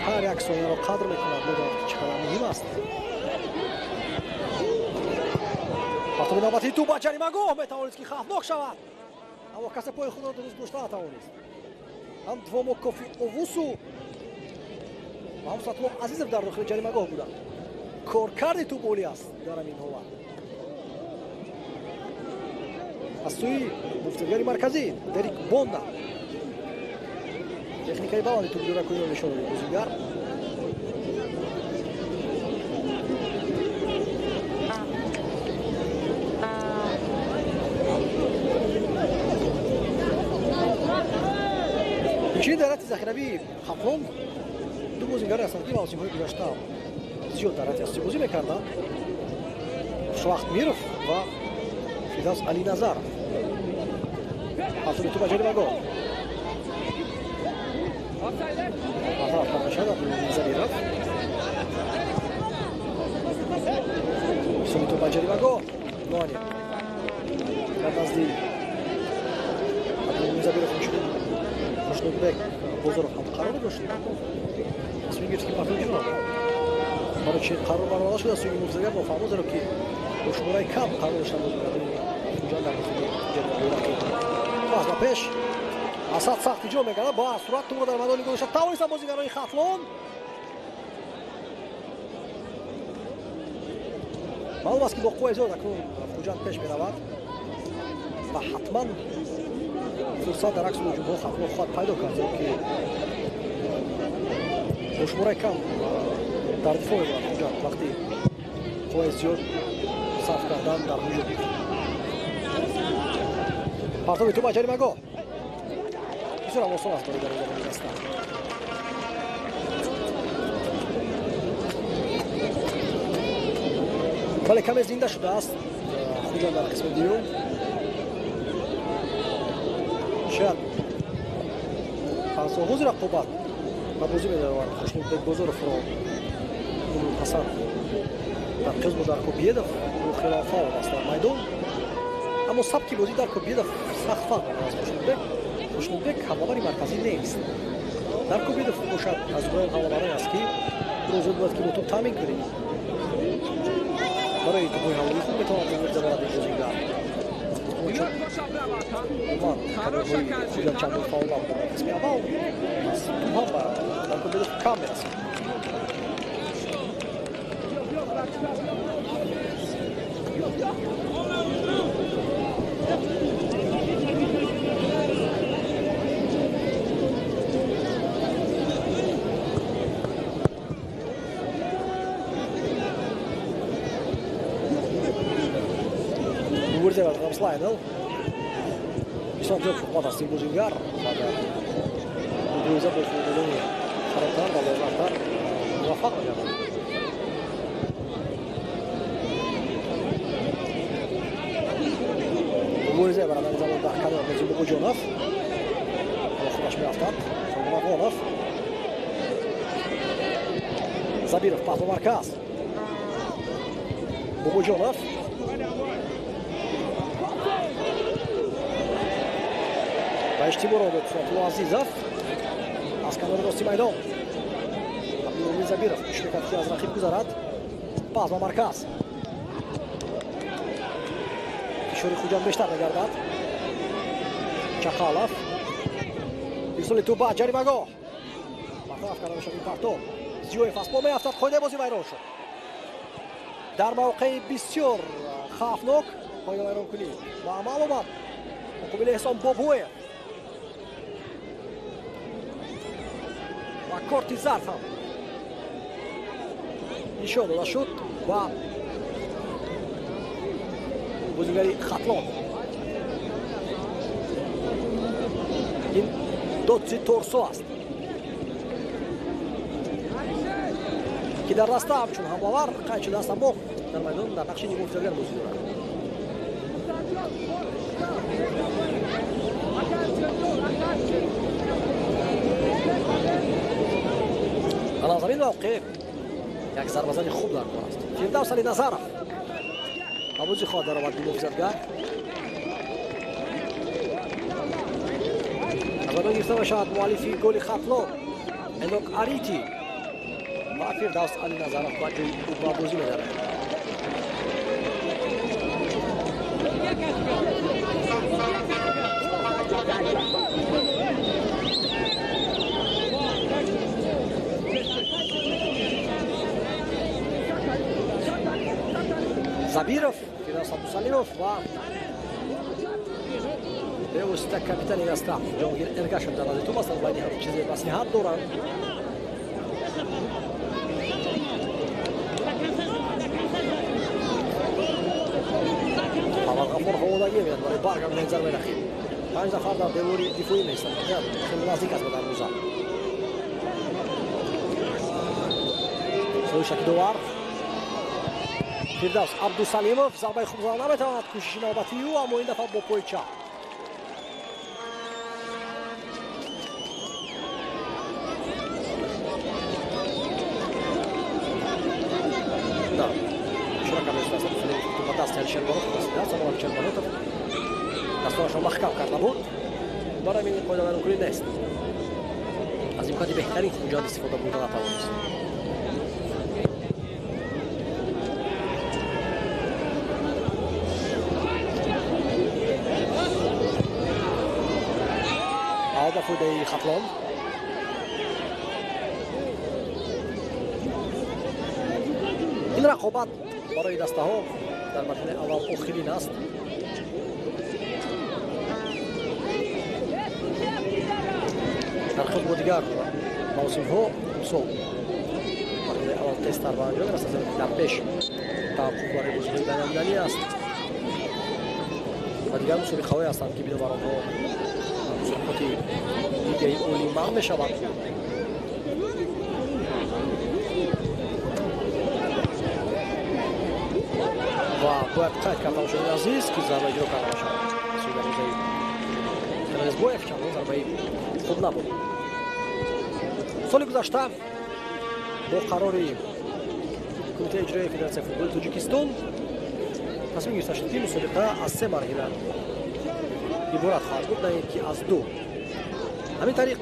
ҳар як сонияро қадр мекунад, медонад, ки чӣ қадар муҳим аст. Партоби навбатии тӯб ба ҷаримагоҳ метавонист ки хавфнок шавад, аммо касе пои худро дуруст гузошта натавонист. Ҳам Двомо Кофи Овусу ва ҳам Сатло Азизов дар дохили ҷаримагоҳ буданд. Коркарди тӯб олӣ аст дар ҳамин ҳолат аз сӯи муфтигари марказӣ Дерик Бонда. Техникаи баланди тӯбидоракуниро нишон дод бозингар. Инчунин дар ҳайати захиравии Хатлон ду бозингаре ҳастанд, ки мавсимҳои гузашта зиёд дар ҳайати асосӣ бозӣ мекарданд: Хушвахт Миров ва Фирдавс Алиназаров. Партови тӯб ба ҷаримагоҳ. Бартараф карда мешавад Абдулмумин Забиров. Ирсоли тӯб ба ҷаримагоҳ. Ноани дар назди Абдулмумин Забиров инчунин Хушнудбек Бозоров ҳам қарор дошт. Тасмим гирифт, ки партови ҷино. Барои чи қарор бароварда шуда сӯи муҳофизагар нофаҳмо, зеро ки бо шумораи кам қарор доштанд бозигарони Хуҷанд дар дохили ҷаримагоҳи рақиб. Пас ба пеш Асад сахт иҷро мекард, ба суръат тӯбро дар майдон гузошта тавонистанд бозигарони Хатлон. Маълум аст, ки бо қувваи зиёд акнун Хуҷанд пеш меравад ва ҳатман фурсат дар акси ҳуҷумҳо Хатлон хоҳад пайдо кард, зеро ки бо шумораи кам дар дифоъ мебарад Хуҷанд вақти қувваи зиёд сарф кардан дар ҳуҷум. Партови тӯб ба ҷаримагоҳ. Бисёр ҳам осон аст барои дарвозабони даста. Вале каме зинда шудааст Хуҷанд дар қисми дуюм. Шояд аз оғози рақобат ба бозӣ медаровард Хушнудбек Бозоровро Ҳасан дар қиёс бо Даркобиедов, ӯ хело фаъол аст дар майдон, аммо сабки бозӣ Даркобиедов сахт фарқ мекунад аз Хушнудбек. Хушнудбек ҳамлавари марказӣ нест. Даркобиедов бошад аз гурӯҳи ҳамлаварон аст, ки ӯро зуд бояд ки бо тӯб таъмин кунед. Барои тӯбҳои ҳавоӣ хуб метавонад мубориза барад ин бозингар. Умуман канорҳои Хуҷанд чандон фаъол набуданд дар қисми аввал, аз тӯб ҳам ба Даркобиедов кам мерасид. Мубориза барад Рамслайнел. Бисёр зиёд пурқувват аст ин бозингар ва дар мубориза бо футболони харобтар ва лоғартар муваффақ мегардад. Мубориза барад ин замон дар канор Нозим Бобоҷонов. Ҳоло худаш меафтад. Қурбон Афғонов. Забиров пас ба марказ. Бобоҷонов. Ба иштибоҳ дод Сотулло Азизов аз канори рости майдон. Абдулмумин Забиров кӯшиш мекард, ки аз рақиб гузарад. Пас ба марказ. Фишори Хуҷанд бештар мегардад. Чақалов. Ирсоли тӯб ба ҷаримагоҳ. Бартараф карда мешавад ин партов. Зиёев аз по меафтад, қоидаи бозӣ вайрон шуд. Дар мавқеи бисёр хавфнок қоидавайронкунӣ ба амал омад муқобили Эҳсон Бобоев ва корти зард ҳам нишон дода шуд ба бозигари Хатлон. Ин Дотси Торсо аст, ки дар даста ҳамчун ҳамлавар қайд шудааст, аммо дар майдон дар нақши нимуҳофизагар бозӣ дорад. Аз ҳамин мавқеъ як зарбазани хуб дар кор аст. Фирдавс Алиназаров ба бозӣ хоҳад даромад муҳофизатгар. Аз майдон гирифта мешавад муаллифи голи Хатлон Энок Арити ва Фирдавс Алиназаров ба ҷои ӯ ба бозӣ медарад. Забиров, Фирдавс Абдусалимов ва Бевосита капитани даста Ҷонгир Эргашев дар назди тӯб ҳастанд, байни ҳам чизе маслиҳат доранд. Муҳаммад Ғаффоров омодагӣ мебинад барои баргардонии зарбаи рақиб. 5 нафар дар девори дифоӣ меистанд, хеле наздик аст ба дарвоза. Соҳиби шакидовар Фирдавс Абдусалимов зарбаи хуб зада наметавонад, кӯшиши навбатии ӯ, аммо ин дафъа бо пои чап. Ишора карда шудааст Абдусалимов ба дасти Алишер Баротов расидааст, аммо Алишер Баротов дастонашро маҳкам карда буд. Барои ҳамин қоидавайронкунӣ нест. Аз имкони беҳтарин Хуҷанд истифода бурда натавонист. Ба фоидаи Хатлон. Ин рақобат барои дастаҳо дар марҳилаи аввал охирин аст. Дар худ бо дигар мавсимҳо имсол марҳилаи аввал тезтар ба анҷом мерасад, зеро ки дар пеш таваққуф барои бозиҳои байналмилалӣ аст ва дигар мусобиқаҳое ҳастанд, ки бинобар онҳо мусобиқоти лигаи олӣ манъ мешавад. Ва бояд қайд кард, тамошобини азиз, ки зарба иҷро карда мешавад сӯи дарвозаи Резбоев, чандон зарбаи хуб набуд. Соли гузашта бо қарори Кумитаи иҷроияи Федератсияи футболи Тоҷикистон тасмим гирифта шуд, ки мусобиқа аз 3 марҳила иборат хоҳад буд, на ин ки аз 2. Ҳамин тариқ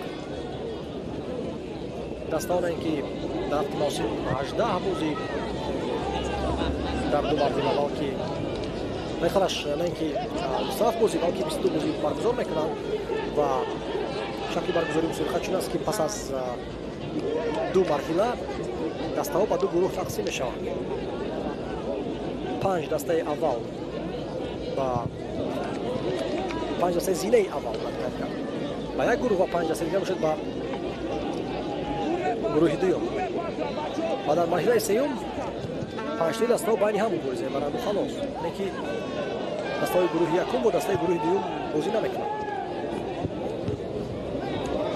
дастаҳо на ин ки дар ҳафти мавсим 18 бозӣ дар 2 марҳила, балки мехалаш на ин ки 27 бозӣ, балки 22 бозӣ баргузор мекунанд ва шакли баргузории мусобиқа чун аст, ки пас аз 2 марҳила дастаҳо ба 2 гурӯҳ тақсим мешаванд. 5 дастаи аввал ба 5 дастаи зинаи аввал ба як гурӯҳ ва 5 дастаи дигар бошад ба гурӯҳи дуюм. Ва дар марҳилаи сеюм 5 дастаҳо байни ҳам мубориза мебаранду халос. Не ки дастаҳои гурӯҳи якум бо дастаи гурӯҳи дуюм бозӣ намекунанд.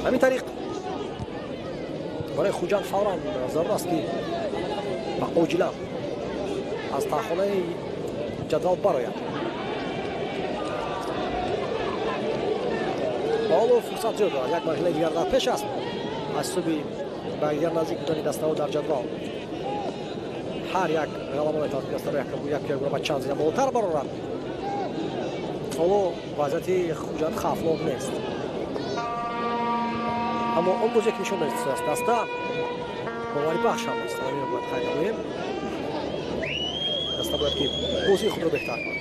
Ҳамин тариқ барои Хуҷанд фавран зарур аст, ки ба оҷилан аз таҳхонаи ҷадвал барояд. Ва ҳоло фурсат зиёд дорад, як марҳилаи дигар дар пеш аст. Аз ҳисоби ба якдигар наздик будани дастаҳо дар ҷадвал ҳар як ғалаба метавонад дастаро як як ба чанд зина болотар барорад. Ҳоло вазъияти Хуҷанд хавфнок нест, аммо он бозе ки нишон додааст даста боварибахш ҳам аст. Ҳаминро бояд қайд намоем. Даста бояд ки бозии худро беҳтар кунад.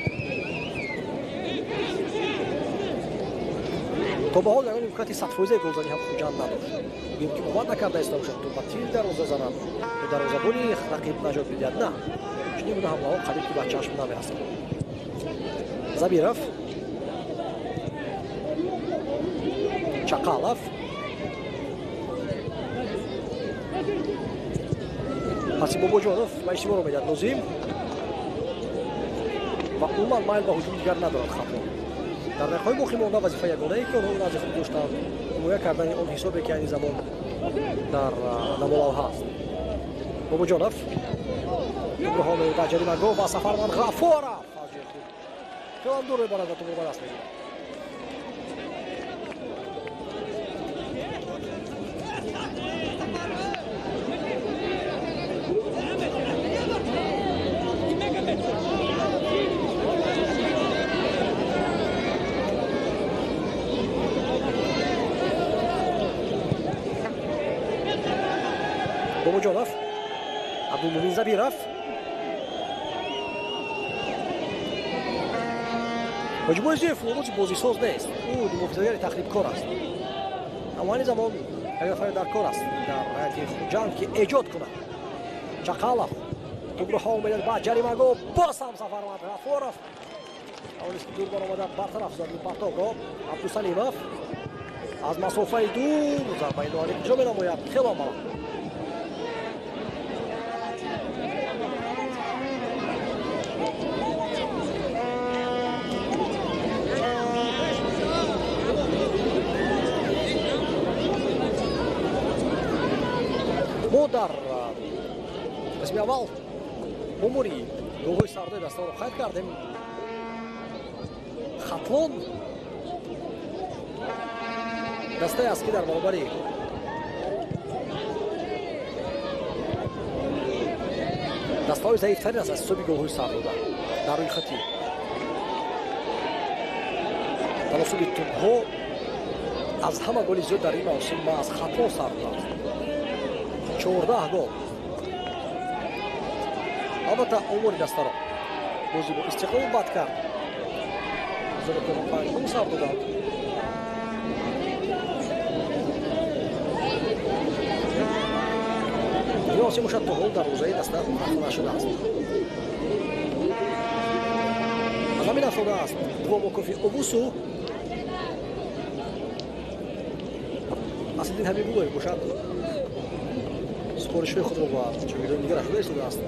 То ба ҳол ягон имконияти 100% голзанӣ ҳам Хуҷанд надошт. Гӯем ки омад накарда истода бошад, то ба тир дарвоза занад, то дарвозабони рақиб наҷот бидиҳад. На, чунин гуна ҳамлаҳо қариб ки ба чашм намерасад. Забиров, Чақалов, Ҳасиб Бобоҷонов ба иштибоҳ медиҳад Нозим ва умуман майл ба ҳуҷуми дигар надорад Хатлон. Дар дақиқаҳои боқӣ монда вазифаи ягонае, ки онҳо назди худ доштанд, ҳимоя кардани он ҳисобе, ки айни замон дар намолавҳа аст. Бобоҷонов тӯбро ба ҷаримагоҳ ва Сафарманд Ғаффоров аз ҷои худ хелам дур мебарад ва тӯбро ба даст мегирад. Бобоҷонов, Абдулмумин Забиров, Ҳоҷибоизиев лобози бозисоз нест, ӯ муҳофизагари тахрибкор аст. Аммо айни замон як нафаре дар кор аст дар ҳайати Хуҷанд, ки эҷод кунад. Чақалов тӯбро ҳаво медиҳад ба ҷаримагоҳ, боз ҳам Сафармад Ғаффоров Тавонист дур баромада бартараф зад партобро. Абдусалимов аз масофаи дур зарбаи ноаниқ иҷро менамояд. Хело баланд. Мо дар қисми аввал омори голҳои сардои дастаро қайд кардем. Хатлон дастае аст, ки дар баробари дастаҳои заифтарин аст аз ҳисоби голҳои сардода дар рӯйхати таносуби тӯбҳо. Аз ҳама голи зиёд дар ин мавсим аз Хатлон сар додааст, 14 гол. Албатта, омори дастаро бозӣ бо Истиқлол бад кард, зеро ки 5 гол сар доданд. Ин мавсим бошад, то ҳол дарвозаи даста рафта нашудааст. Аз ҳамин афтодааст Двомокофи Овусу. Аслиддин Ҳабибуллоев бошад, супоришҳои худро ба шогирдони дигараш дода истодааст.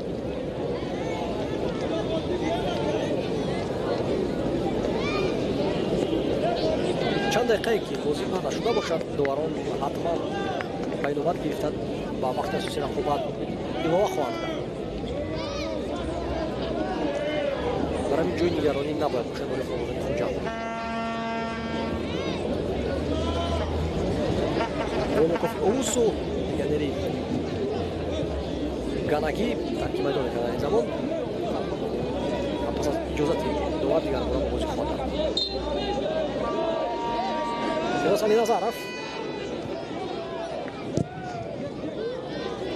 Чанд дақиқае ки бозӣ паҳн нашуда бошад, доварон ҳатман ба инобат гирифта ба вақти асосии рақобат илова хоҳанд кард. Дар ҳамин ҷои нигаронӣ набояд бошад барои футболбозони Хуҷанд. Двомоков Овусу, легионери ганагӣ, тарки майдон мекард дар ин замон. Пас аз иҷозати довар дигарбора ба бозӣ хоҳад рафт. Фирдавс Алиназаров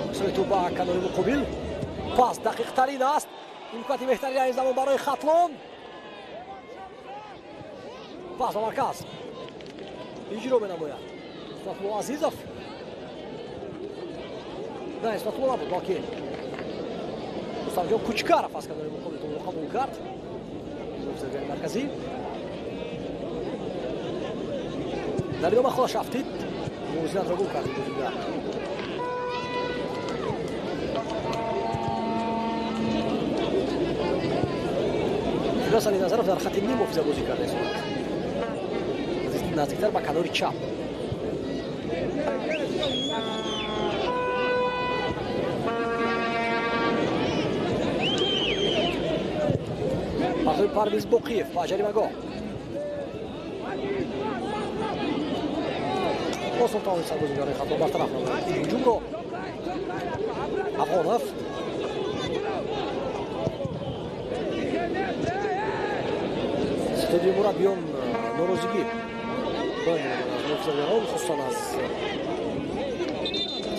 ирсоли тӯб ба канори муқобил. Пас дақиқтарин аст. Имконяти беҳтарин дар ин замон барои Хатлон. Пас ба марказ иҷро менамояд Исматулло Азизов. На, Исматулло набуд, балки Рустамҷон Кучкаров аз канори муқобил тӯбро қабул кард. Муҳофизатгари марказӣ дар идома худаш афтид, мувозинатро гум кард бозингар. Фирдавс Алиназаров дар хати ним муҳофиза бозӣ карда истодааст, наздиктар ба канори чап. Партои Парвиз Боқиев ба ҷаримагоҳ. Осон тавонист бозигарони Хатлон бартараф намояд ин ҳуҷумро. Афғонов студияи мураббиён норозигӣ баён менамояд аз муҳофизагарон, хусусан аз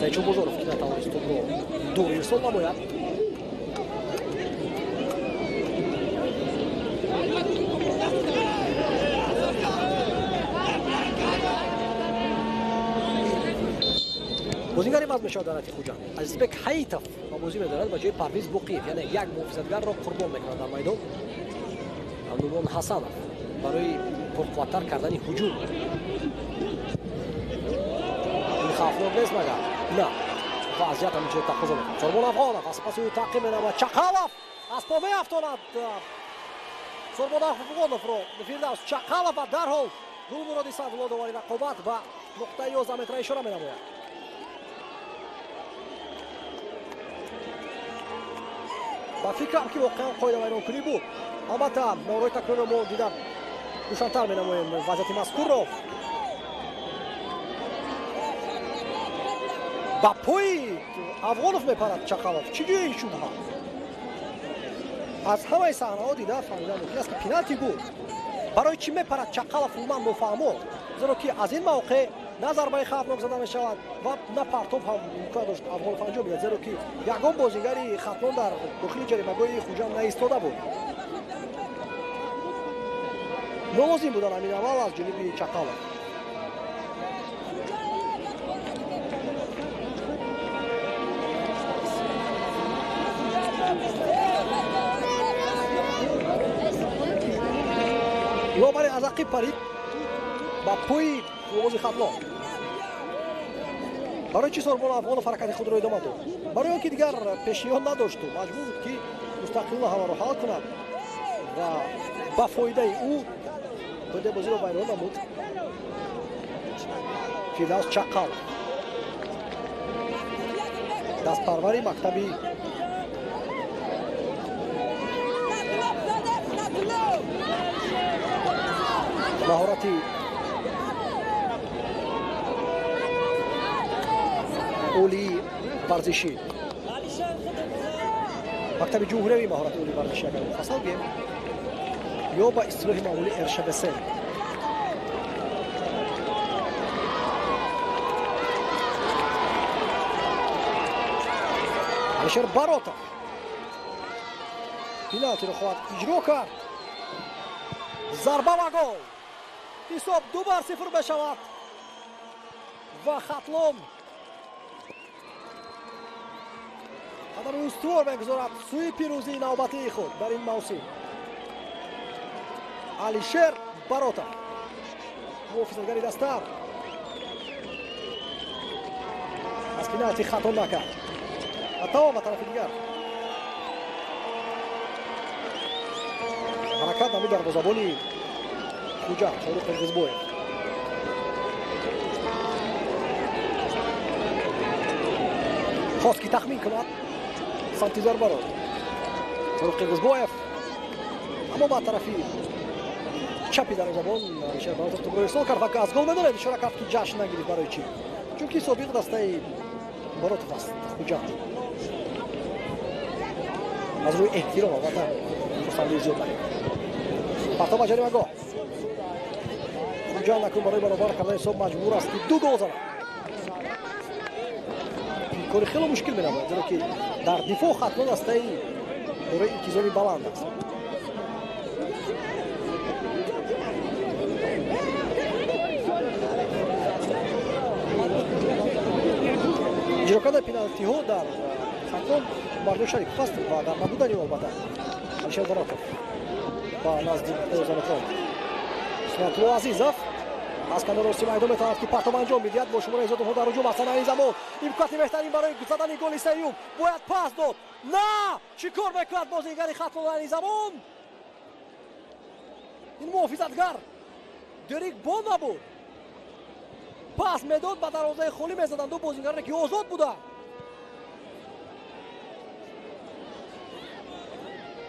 Саидҷон Бозоров, ки натавонист тӯбро дур ирсол намояд. Бозигари иваз мешавад дар ҳайати Хуҷанд. Азизбек Ҳаитов ба бозӣ медорад ба ҷои Парвиз Боқиев, яъне як муҳофизатгарро қурбон мекунад дар майдон Нурон Ҳасанов барои пурқувваттар кардани ҳуҷум. Ин хавфнок нест магар? На, вазъият ҳамин чиро тақозо мекунад. Сорбон Афғонов аз паси ӯ таъқиб менамояд. Чақалов аз по меафтонад Сорбон Афғоновро Фирдавс Чақалов ва дарҳол Гулмуроди Саъдулло довари рақобат ба нуқтаи 11 метра ишора менамояд. Ба фикрам, ки воқеан қоидавайронкунӣ буд. Албатта, наврои такрорро мо дида рӯшантар менамоем вазъияти мазкурро. Ба пои Афғонов мепарад Чақалов. Чӣ ҷои шубҳа? Аз ҳамаи саҳнаҳо дида фаҳмидан мумкин аст, ки пеналти буд. Барои чӣ мепарад Чақалов, умуман нофаҳмо, зеро ки аз ин мавқеъ на зарбаи хавфнок зада мешавад ва на партоб ҳам имкон дошт Афғонов анҷом диҳад, зеро ки ягон бозигари Хатлон дар дохили ҷаримагоҳи Хуҷанд наистода буд. Нолозим будан ҳамин аввал аз ҷониби Чақалов. ақиб парид ба пои футболбози Хатлон. Барои чӣ Сорбон Афғонов ҳаракати худро идома дод? Барои он ки дигар пешниҳод надошту маҷбур буд, ки мустақилона ҳамаро ҳал кунад ва ба фоидаи ӯ қоидаи бозиро вайрон намуд Фирдавс Чаққалов, дастпарвари мактаби маҳорати олии варзишӣ, мактаби ҷумҳуриявии маҳорати олии варзишӣ, агар муфассал гӯем, ё ба истилоҳи маъмулӣ РШБС. Алишер Баротов пеналтиро хоҳад иҷро кард. Зарба ва гол. Ҳисоб 2-0 мешавад ва Хатлон қадами устувор мегузорад сӯи пирӯзии навбатии худ дар ин мавсим. Алишер Баротов, муҳофизатгари даста, аз пеналти хато накард ва тамом ба тарафи дигар ҳаракат намуд дарвозабони Хуҷанд Шоҳрух Қирғизбоев. Хост ки тахмин кунад самти зарбаро Шоҳрух Қирғизбоев, аммо ба тарафи чапи дарвозабон Алишер Баротов тӯбро ирсол кард ва аз гол медонед ишора кард, ки ҷашн нагирифт. Барои чӣ? Чунки собиқ дастаи Баротов аст Хуҷанд. Аз рӯи эҳтиром албатта хурсандии зиёд накард. Партоб ба ҷаримагоҳ. Хуҷанд акнун барои баробар кардани ҳисоб маҷбур аст, ки 2 гол занад. Ин кори хело мушкил менамояд, зеро ки дар дифоъ Хатлон дастаи дорои интизоми баланд аст. Иҷро кардани пеналтиҳо дар Хатлон Мардон Шарипов аст ва дар набудани ӯ албатта Алишер Баротов ба назди дарвозабон. Сунатулло Азизов аз канори рости майдон метавонад, ки партоб анҷом бидиҳад. Бо шумораи зиёд онҳо дар ҳуҷум ҳастанд. Айни замон имкони беҳтарин барои задани голи сеюм. Бояд пас дод. На! Чӣ кор мекунад бозигари Хатлон айни замон? Ин муҳофизатгар Дерик Бон набуд. Пас медод, ба дарвозаи холӣ мезаданд ду бозигаре, ки озод буданд.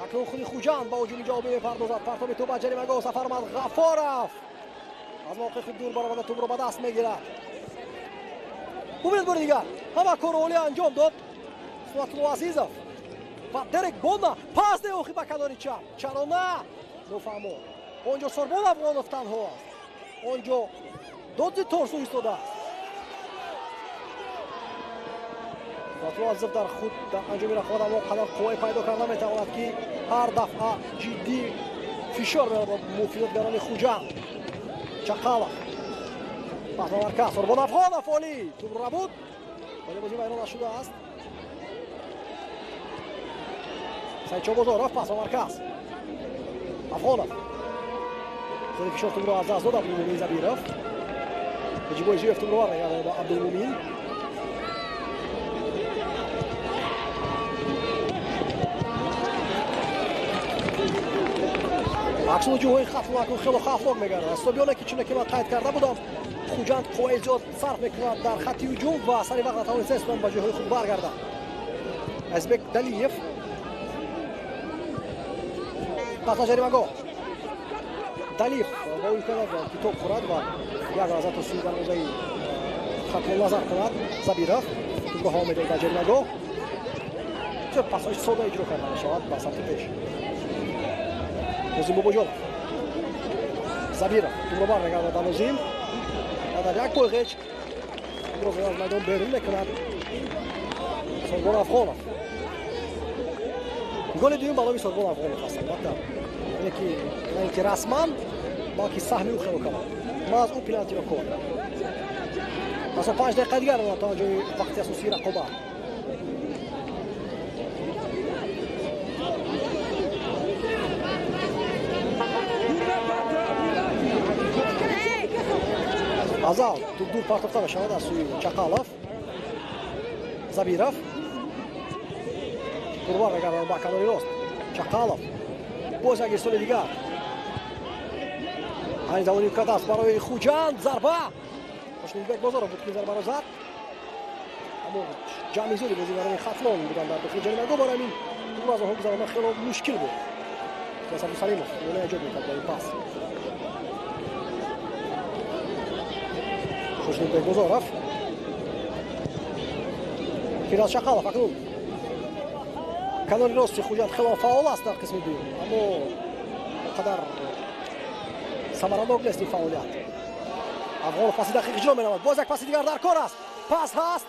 Акнун худи Хуҷанд ба ҳуҷуми ҷавобӣ мепардозад. Партоби тӯб ба ҷаримагоҳ. Сафармад Ғафоров аз мавқеи худ дур баромада тӯбро ба даст мегирад. Бубинед бори дигар ҳама корро олӣ анҷом дод Сунатулло Азизов ва Дерек Бонна. Пас деохи ба канори чап. Чаро на? Нофаҳмо. Он ҷо Сорбон Афғонов танҳо аст. Он ҷо Додзи Торсу истодааст. Сунатулло Азизов дар худ дар анҷоми рақобат аммо қадар қуввае пайдо карда метавонад, ки ҳар дафъа ҷиддӣ фишор меорад ба муҳофизатгарони Хуҷанд. Чақалов пас ба марказ. Сорбон Афғонов олӣ тӯбро рабуд, вале бозӣ вайрон нашудааст. Сайдшо Бозоров пас ба марказ. Афғонов зери фишор тӯбро аз даст дод. Абдулмумин Забиров, Ҳоҷибой Зиёев тӯбро бармегардонад ба Абдулмумин. Аксул ҳуҷумҳои Хатлон акнун хело хавфнок мегардад. Ҳисоби оне ки чуне ки ман қайд карда будам, Хуҷанд қувваи зиёд сарф мекунад дар хатти ҳуҷум ва сари вақт натавонист ба ҷойҳои худ баргардад. Азизбек Далиев пас ба ҷаримагоҳ. Далиев ба ӯ имкон надод, ки тоб хӯрад ва як лаҳза то сӯи дарвозаи Хатлон назар кунад. Забиров тӯбро ҳаво медод ба ҷаримагоҳ. Пасҳои сода иҷро карда мешавад ба самти пеш. Нозим Бобоҷонов. Забиров тӯбро бармегардад ба Нозим ва дар як пойғеч тӯбро аз майдон берун мекунад Сорбон Афғонов. Голи дуюм ба номи Сорбон Афғонов аст, албатта, яъне ки на ин ки расман, балки саҳми ӯ хело калон. Маҳз ӯ пеналтиро кор кард. Пас 5 дақиқа дигар то анҷоми вақти асосии рақобат. Азал туп дур партофта мешавад аз сӯи Чақалов. Забиров турбар мегардад ба канори рост. Чақалов боз як ирсоли дигар. Айни замон имкон аст барои Хуҷанд. Зарба. Хушнудбек Бозоров буд ки зарбаро зад, аммо ҷамъи зиёди бозигарони Хатлон буданд дар дохили ҷаримагоҳ. Барои ҳамин тӯбро аз онҳо гузарондан хело мушкил буд. Абдусалимов монеа эҷод мекард бо ин пас. Хушнудбек Бозоров, Фираз Чақалов. Акнун канори рости Хуҷанд хело фаъол аст дар қисми дуюм, аммо он қадар самаранок нест ин фаъолият. Афғонов паси дақиқ иҷро менамояд. Боз як паси дигар дар кор аст. Пас ҳаст.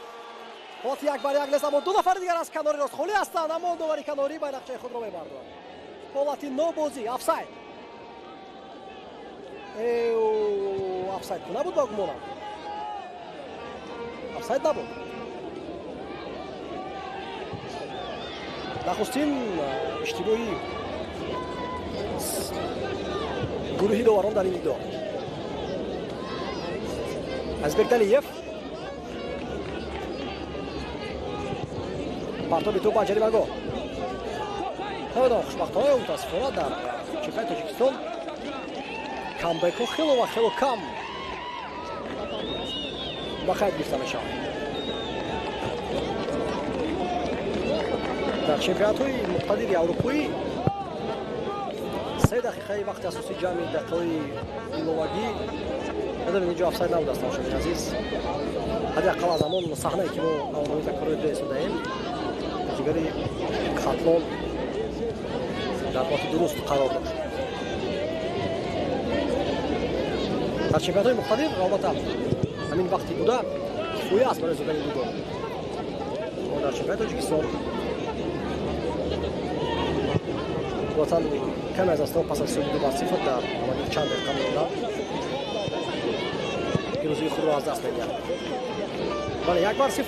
Ҳолати як бар як нест, аммо ду нафари дигар аз канори рост холӣ ҳастанд, аммо довари канорӣ байрақчаи худро мебардорад. Ҳолати нобозӣ, офсайд. Офсайд набуд ба гумонам. Офсайд набуд. Нахустин иштибоҳи гурӯҳи доварон дар ин дидор. Азбек Далиев партоби тӯб ба ҷаримагоҳ. Намедонам, хушбахтона ё мутаассифона дар чемпионати Тоҷикистон камбекҳо хело ва хело кам ба қайд гирифта мешаванд. Дар чемпионатҳои муқтадири аврупоӣ 3 дақиқаи вақти асосӣ ҷамъи дақиқаҳои иловагӣ. Медонем, инҷо офсайд набуд аст, тамошобини азиз. Ҳадди ақал аз ҳамон саҳнае ки мо навонои такрорӣ дида истодаем, бозигари Хатлон дар ҳолати дуруст қарор дошт. Дар чемпионатҳои муқтадир албатта ҳамин вақти буда кифоя аст барои задани ду гол. Дар чемпионати Тоҷикистон ватан каме аз астҳо пас аз ҳисоби 2-0 дар ҳамагӣ чанд дақиқа монда пирӯзии худро аз даст медиҳад. Бале, 1-0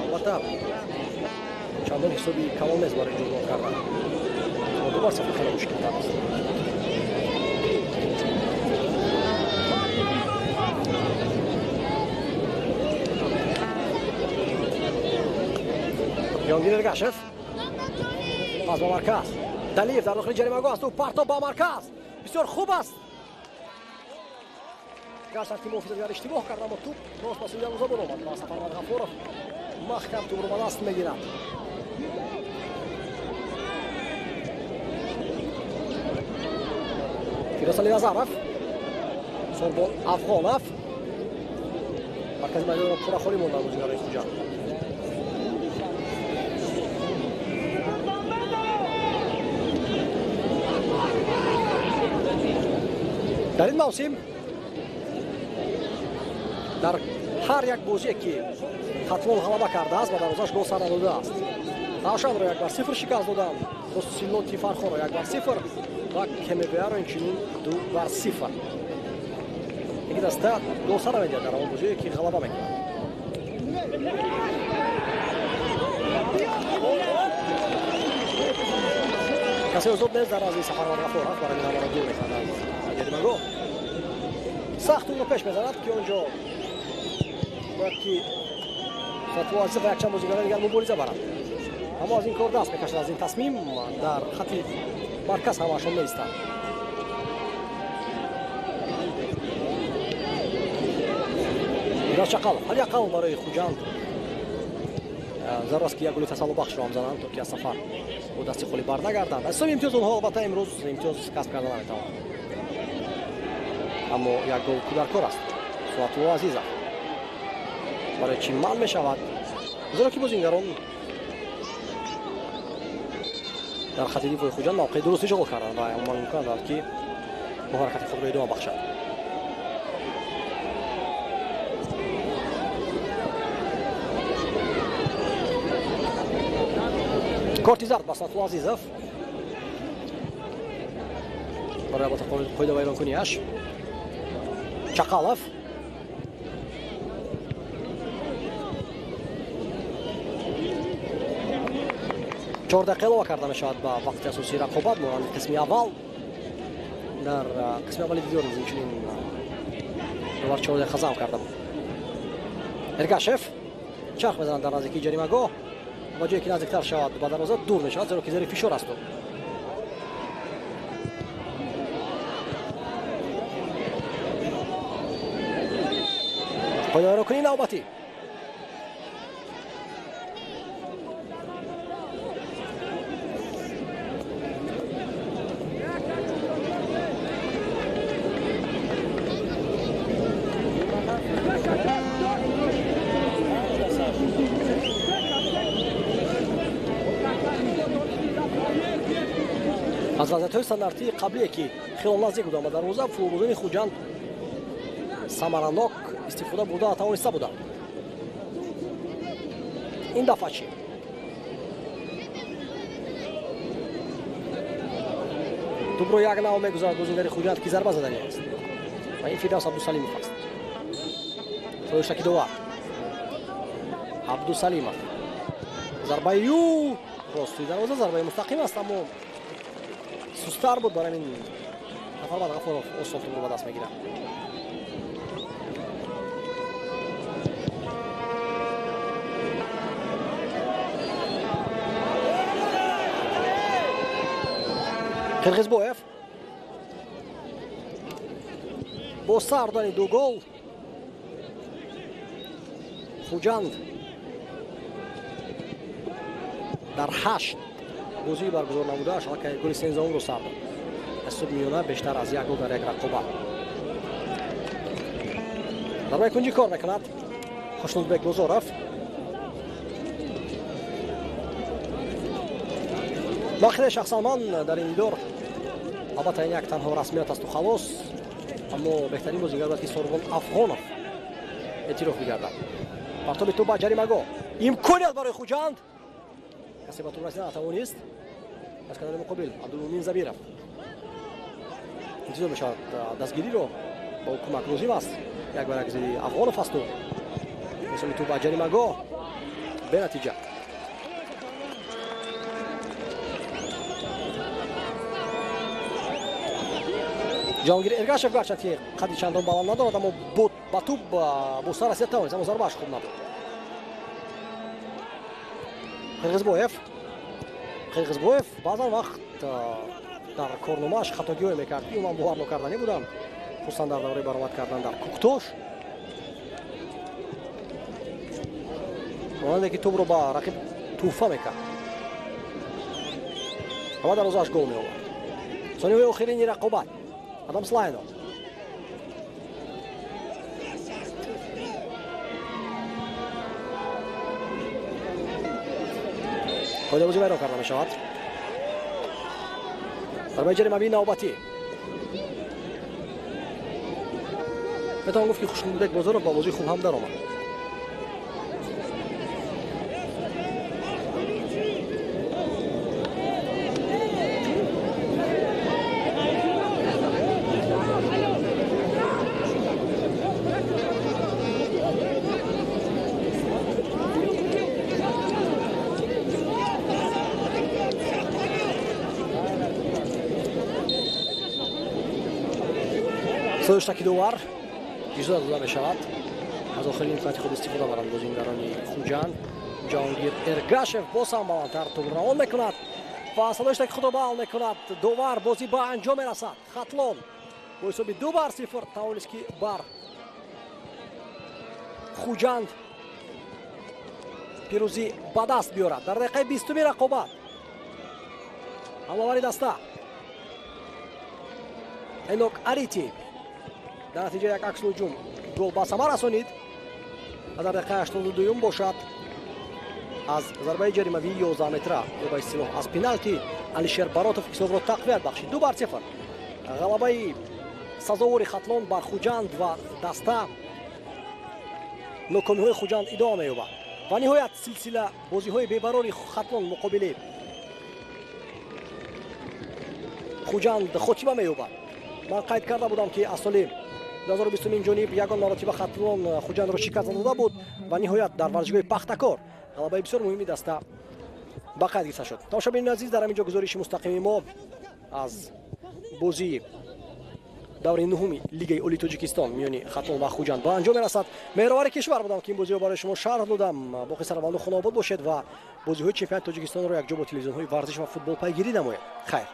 албатта чандон ҳисоби калон нест барои ҷуброн кардан. 2-0 хеле мушкилтар аст. Ҷонгир Эргашев пас ба марказ. Далиев дар дохили ҷаримагоҳ аст. Ӯ партоб ба марказ. Бисёр хуб аст. Гарчанд ки муҳофизатгар иштибоҳ кард, аммо тӯб рост ба сӯи дарвозабон омад ва Сафармад Ғафуров маҳкам тӯбро ба даст мегирад. Фирозали Назаров, Сорбон Афғонов. Маркази майдонро пурра холӣ монданд бозигарони Хуҷанд. Дар ин мавсим дар ҳар як бозие ки Хатлон ғалаба кардааст, ба дарвозааш гол сар надодааст. Равшанро 1-0 шикаст доданд, Хусилоти Фархоро 1-0 ва КМБА-ро инчунин 2-0. Яке даста гол сар намедиҳад дар он бозие ки ғалаба мекунад. Касе озод нест дар назди Сафармад Ғафуров, барои ҳамаро дур мекунад аз ҷаримагоҳ. Сахт ӯро пеш мезанад ки он ҷо бояд ки Фатво Азизов ва якчанд бозигарони дигар мубориза баранд, аммо аз ин кор даст мекашад. Аз ин тасмим дар хати марказ ҳамаашон меистанд. Мираз Чақалов ҳадди ақал барои Хуҷанд зарур аст ки як голи тасаллубахшро ҳам зананд, то ки аз сафар бо дасти холӣ барнагарданд. Аз ҳисоби имтиёз онҳо албатта имрӯз имтиёз касб карда наметавонанд, аммо як гол ку дар кор аст. Суатулло Азизов барои чӣ манъ мешавад? Зеро ки бозингарон дар хати дифои Хуҷанд мавқеи дуруст ишғол карданд ва умуман имкон дорад ки бо ҳаракати худро идома бахшад. Корти зард ба Суатулло Азизов барои албатта қоидавайронкунияш. Чақалов 4 дақиқа илова карда мешавад ба вақти асосии рақобат монанди қисми аввал. Дар қисми аввали дидор низ инчунин Довар 4 дақиқа зам карда буд. Эргашев чарх мезанад дар наздикии ҷаримагоҳ ва ҷое ки наздиктар шавад ба дарвоза дур мешавад, зеро ки зери фишор аст. Қоидавайронкунии навбатӣ. Аз вазъиятҳои стандартии қаблие ки хело наздик буданд ба дарвоза, футболбозони Хуҷанд самаранок истифода бурда натавониста буданд. Ин дафъа чӣ? Тӯбро як нав мегузарад бозингари Хуҷанд, ки зарба задани аст ва ин Фирдавс Абдусалимов аст. Соиштаки довар Абдусалимов, зарбаи ӯ рости дарвоза, зарбаи мустақим аст, аммо сустар буд. Барои ин Нафарбад Ғафуров осон тӯбро ба даст мегирад. Қирғизбоев бо сар додани 2 гол Хуҷанд дар 8 бозии баргузор намудааш аллакай голи 13-умро сар дод. Ҳисоб миёна бештар аз 1 гол дар як рақобат. Зарбаи кунҷӣ кор мекунад Хушнудбек Бозоров. Бахире шахсан ман дар ин дидор, албатта ин як танҳо расмият асту халос, аммо беҳтарин бозингар бояд ки Сорбон Афғонов эътироф бигардад. Партоби тӯб ба ҷаримагоҳ, имконият барои Хуҷанд, касе ба тӯб расида натавонист. Аз канори муқобил Абдулмумин Забиров интизор мешавад дастгириро, ба ӯ кӯмак лозим аст. Як бар як зери Афғонов асту мисоли тӯб ба ҷаримагоҳ бенатиҷа. Ҷаҳонгир Эргашев гарчанд ки қадди чандон баланд надорад, аммо ба тӯб бо сар расида тавонист, аммо зарбааш хуб набуд. Қирғизбоев баъзан вақт дар корномааш хатогиҳое мекард, ки ман бовар нокарданӣ будам, хусусан дар давраи баромад кардан дар Куктош, монанде ки тӯбро ба рақиб тӯҳфа мекард ва дарвозааш гол меовард. Сониҳои охирини рақобат, Адам Слайно. Қоидабозӣ вайрон карда мешавад. Зарбаи ҷаримавии навбатӣ. Метавон гуфт ки Хушнудбек Бозоров ба бозии хуб ҳам даромад. Соиштаки довар иҷозат дода мешавад аз охири имконияти худ истифода баранд бозингарони Хуҷанд. Ҷаҳонгир Эргашев боз ҳам баландтар тӯб равон мекунад ва садоиштаки худро баҳал мекунад. Довар, бозӣ ба анҷом мерасад. Хатлон бо ҳисоби 2-0 тавонист ки бар Хуҷанд пирӯзӣ ба даст биёрад. Дар дақиқаи 20-уми рақобат ҳамлавари даста Энок Арити дар натиҷа як аксулҳуҷум гол ба самар расонид ва дар дақиқаи 82-юм бошад аз зарбаи ҷаримавии 11 метра ё ба истилоҳ аз пеналти Алишер Баротов ҳисобро тақвият бахшид. 2-0. Ғалабаи сазовори Хатлон бар Хуҷанд ва даста нокомиҳои Хуҷанд идома меёбад ва ниҳоят силсила бозиҳои бебарори Хатлон муқобили Хуҷанд хотима меёбад. Ман қайд карда будам ки аз соли 2020 ҷониб ягон маротиба Хатлон Хуҷандро шикаст надода буд ва ниҳоят дар варзишгоҳи Пахтакор ғалабаи бисёр муҳими даста ба қайд гирифта шуд. Тамошобинони азиз, дар ҳамин ҷо гузориши мустақими мо аз бозии Даври нуҳуми Лигаи Олии Тоҷикистон миёни Хатлон ва Хуҷанд ба анҷом мерасад. Меҳровари кишвар будам, ки ин бозиро барои шумо шарҳ додам. Боқӣ сарбаланду хонаобод бошед ва бозиҳои чемпионати Тоҷикистонро якҷо бо телевизионҳои варзиш ва футбол пайгирӣ намоед. Хайр.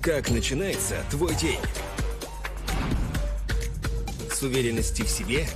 Как начинается твой день? С уверенности в себе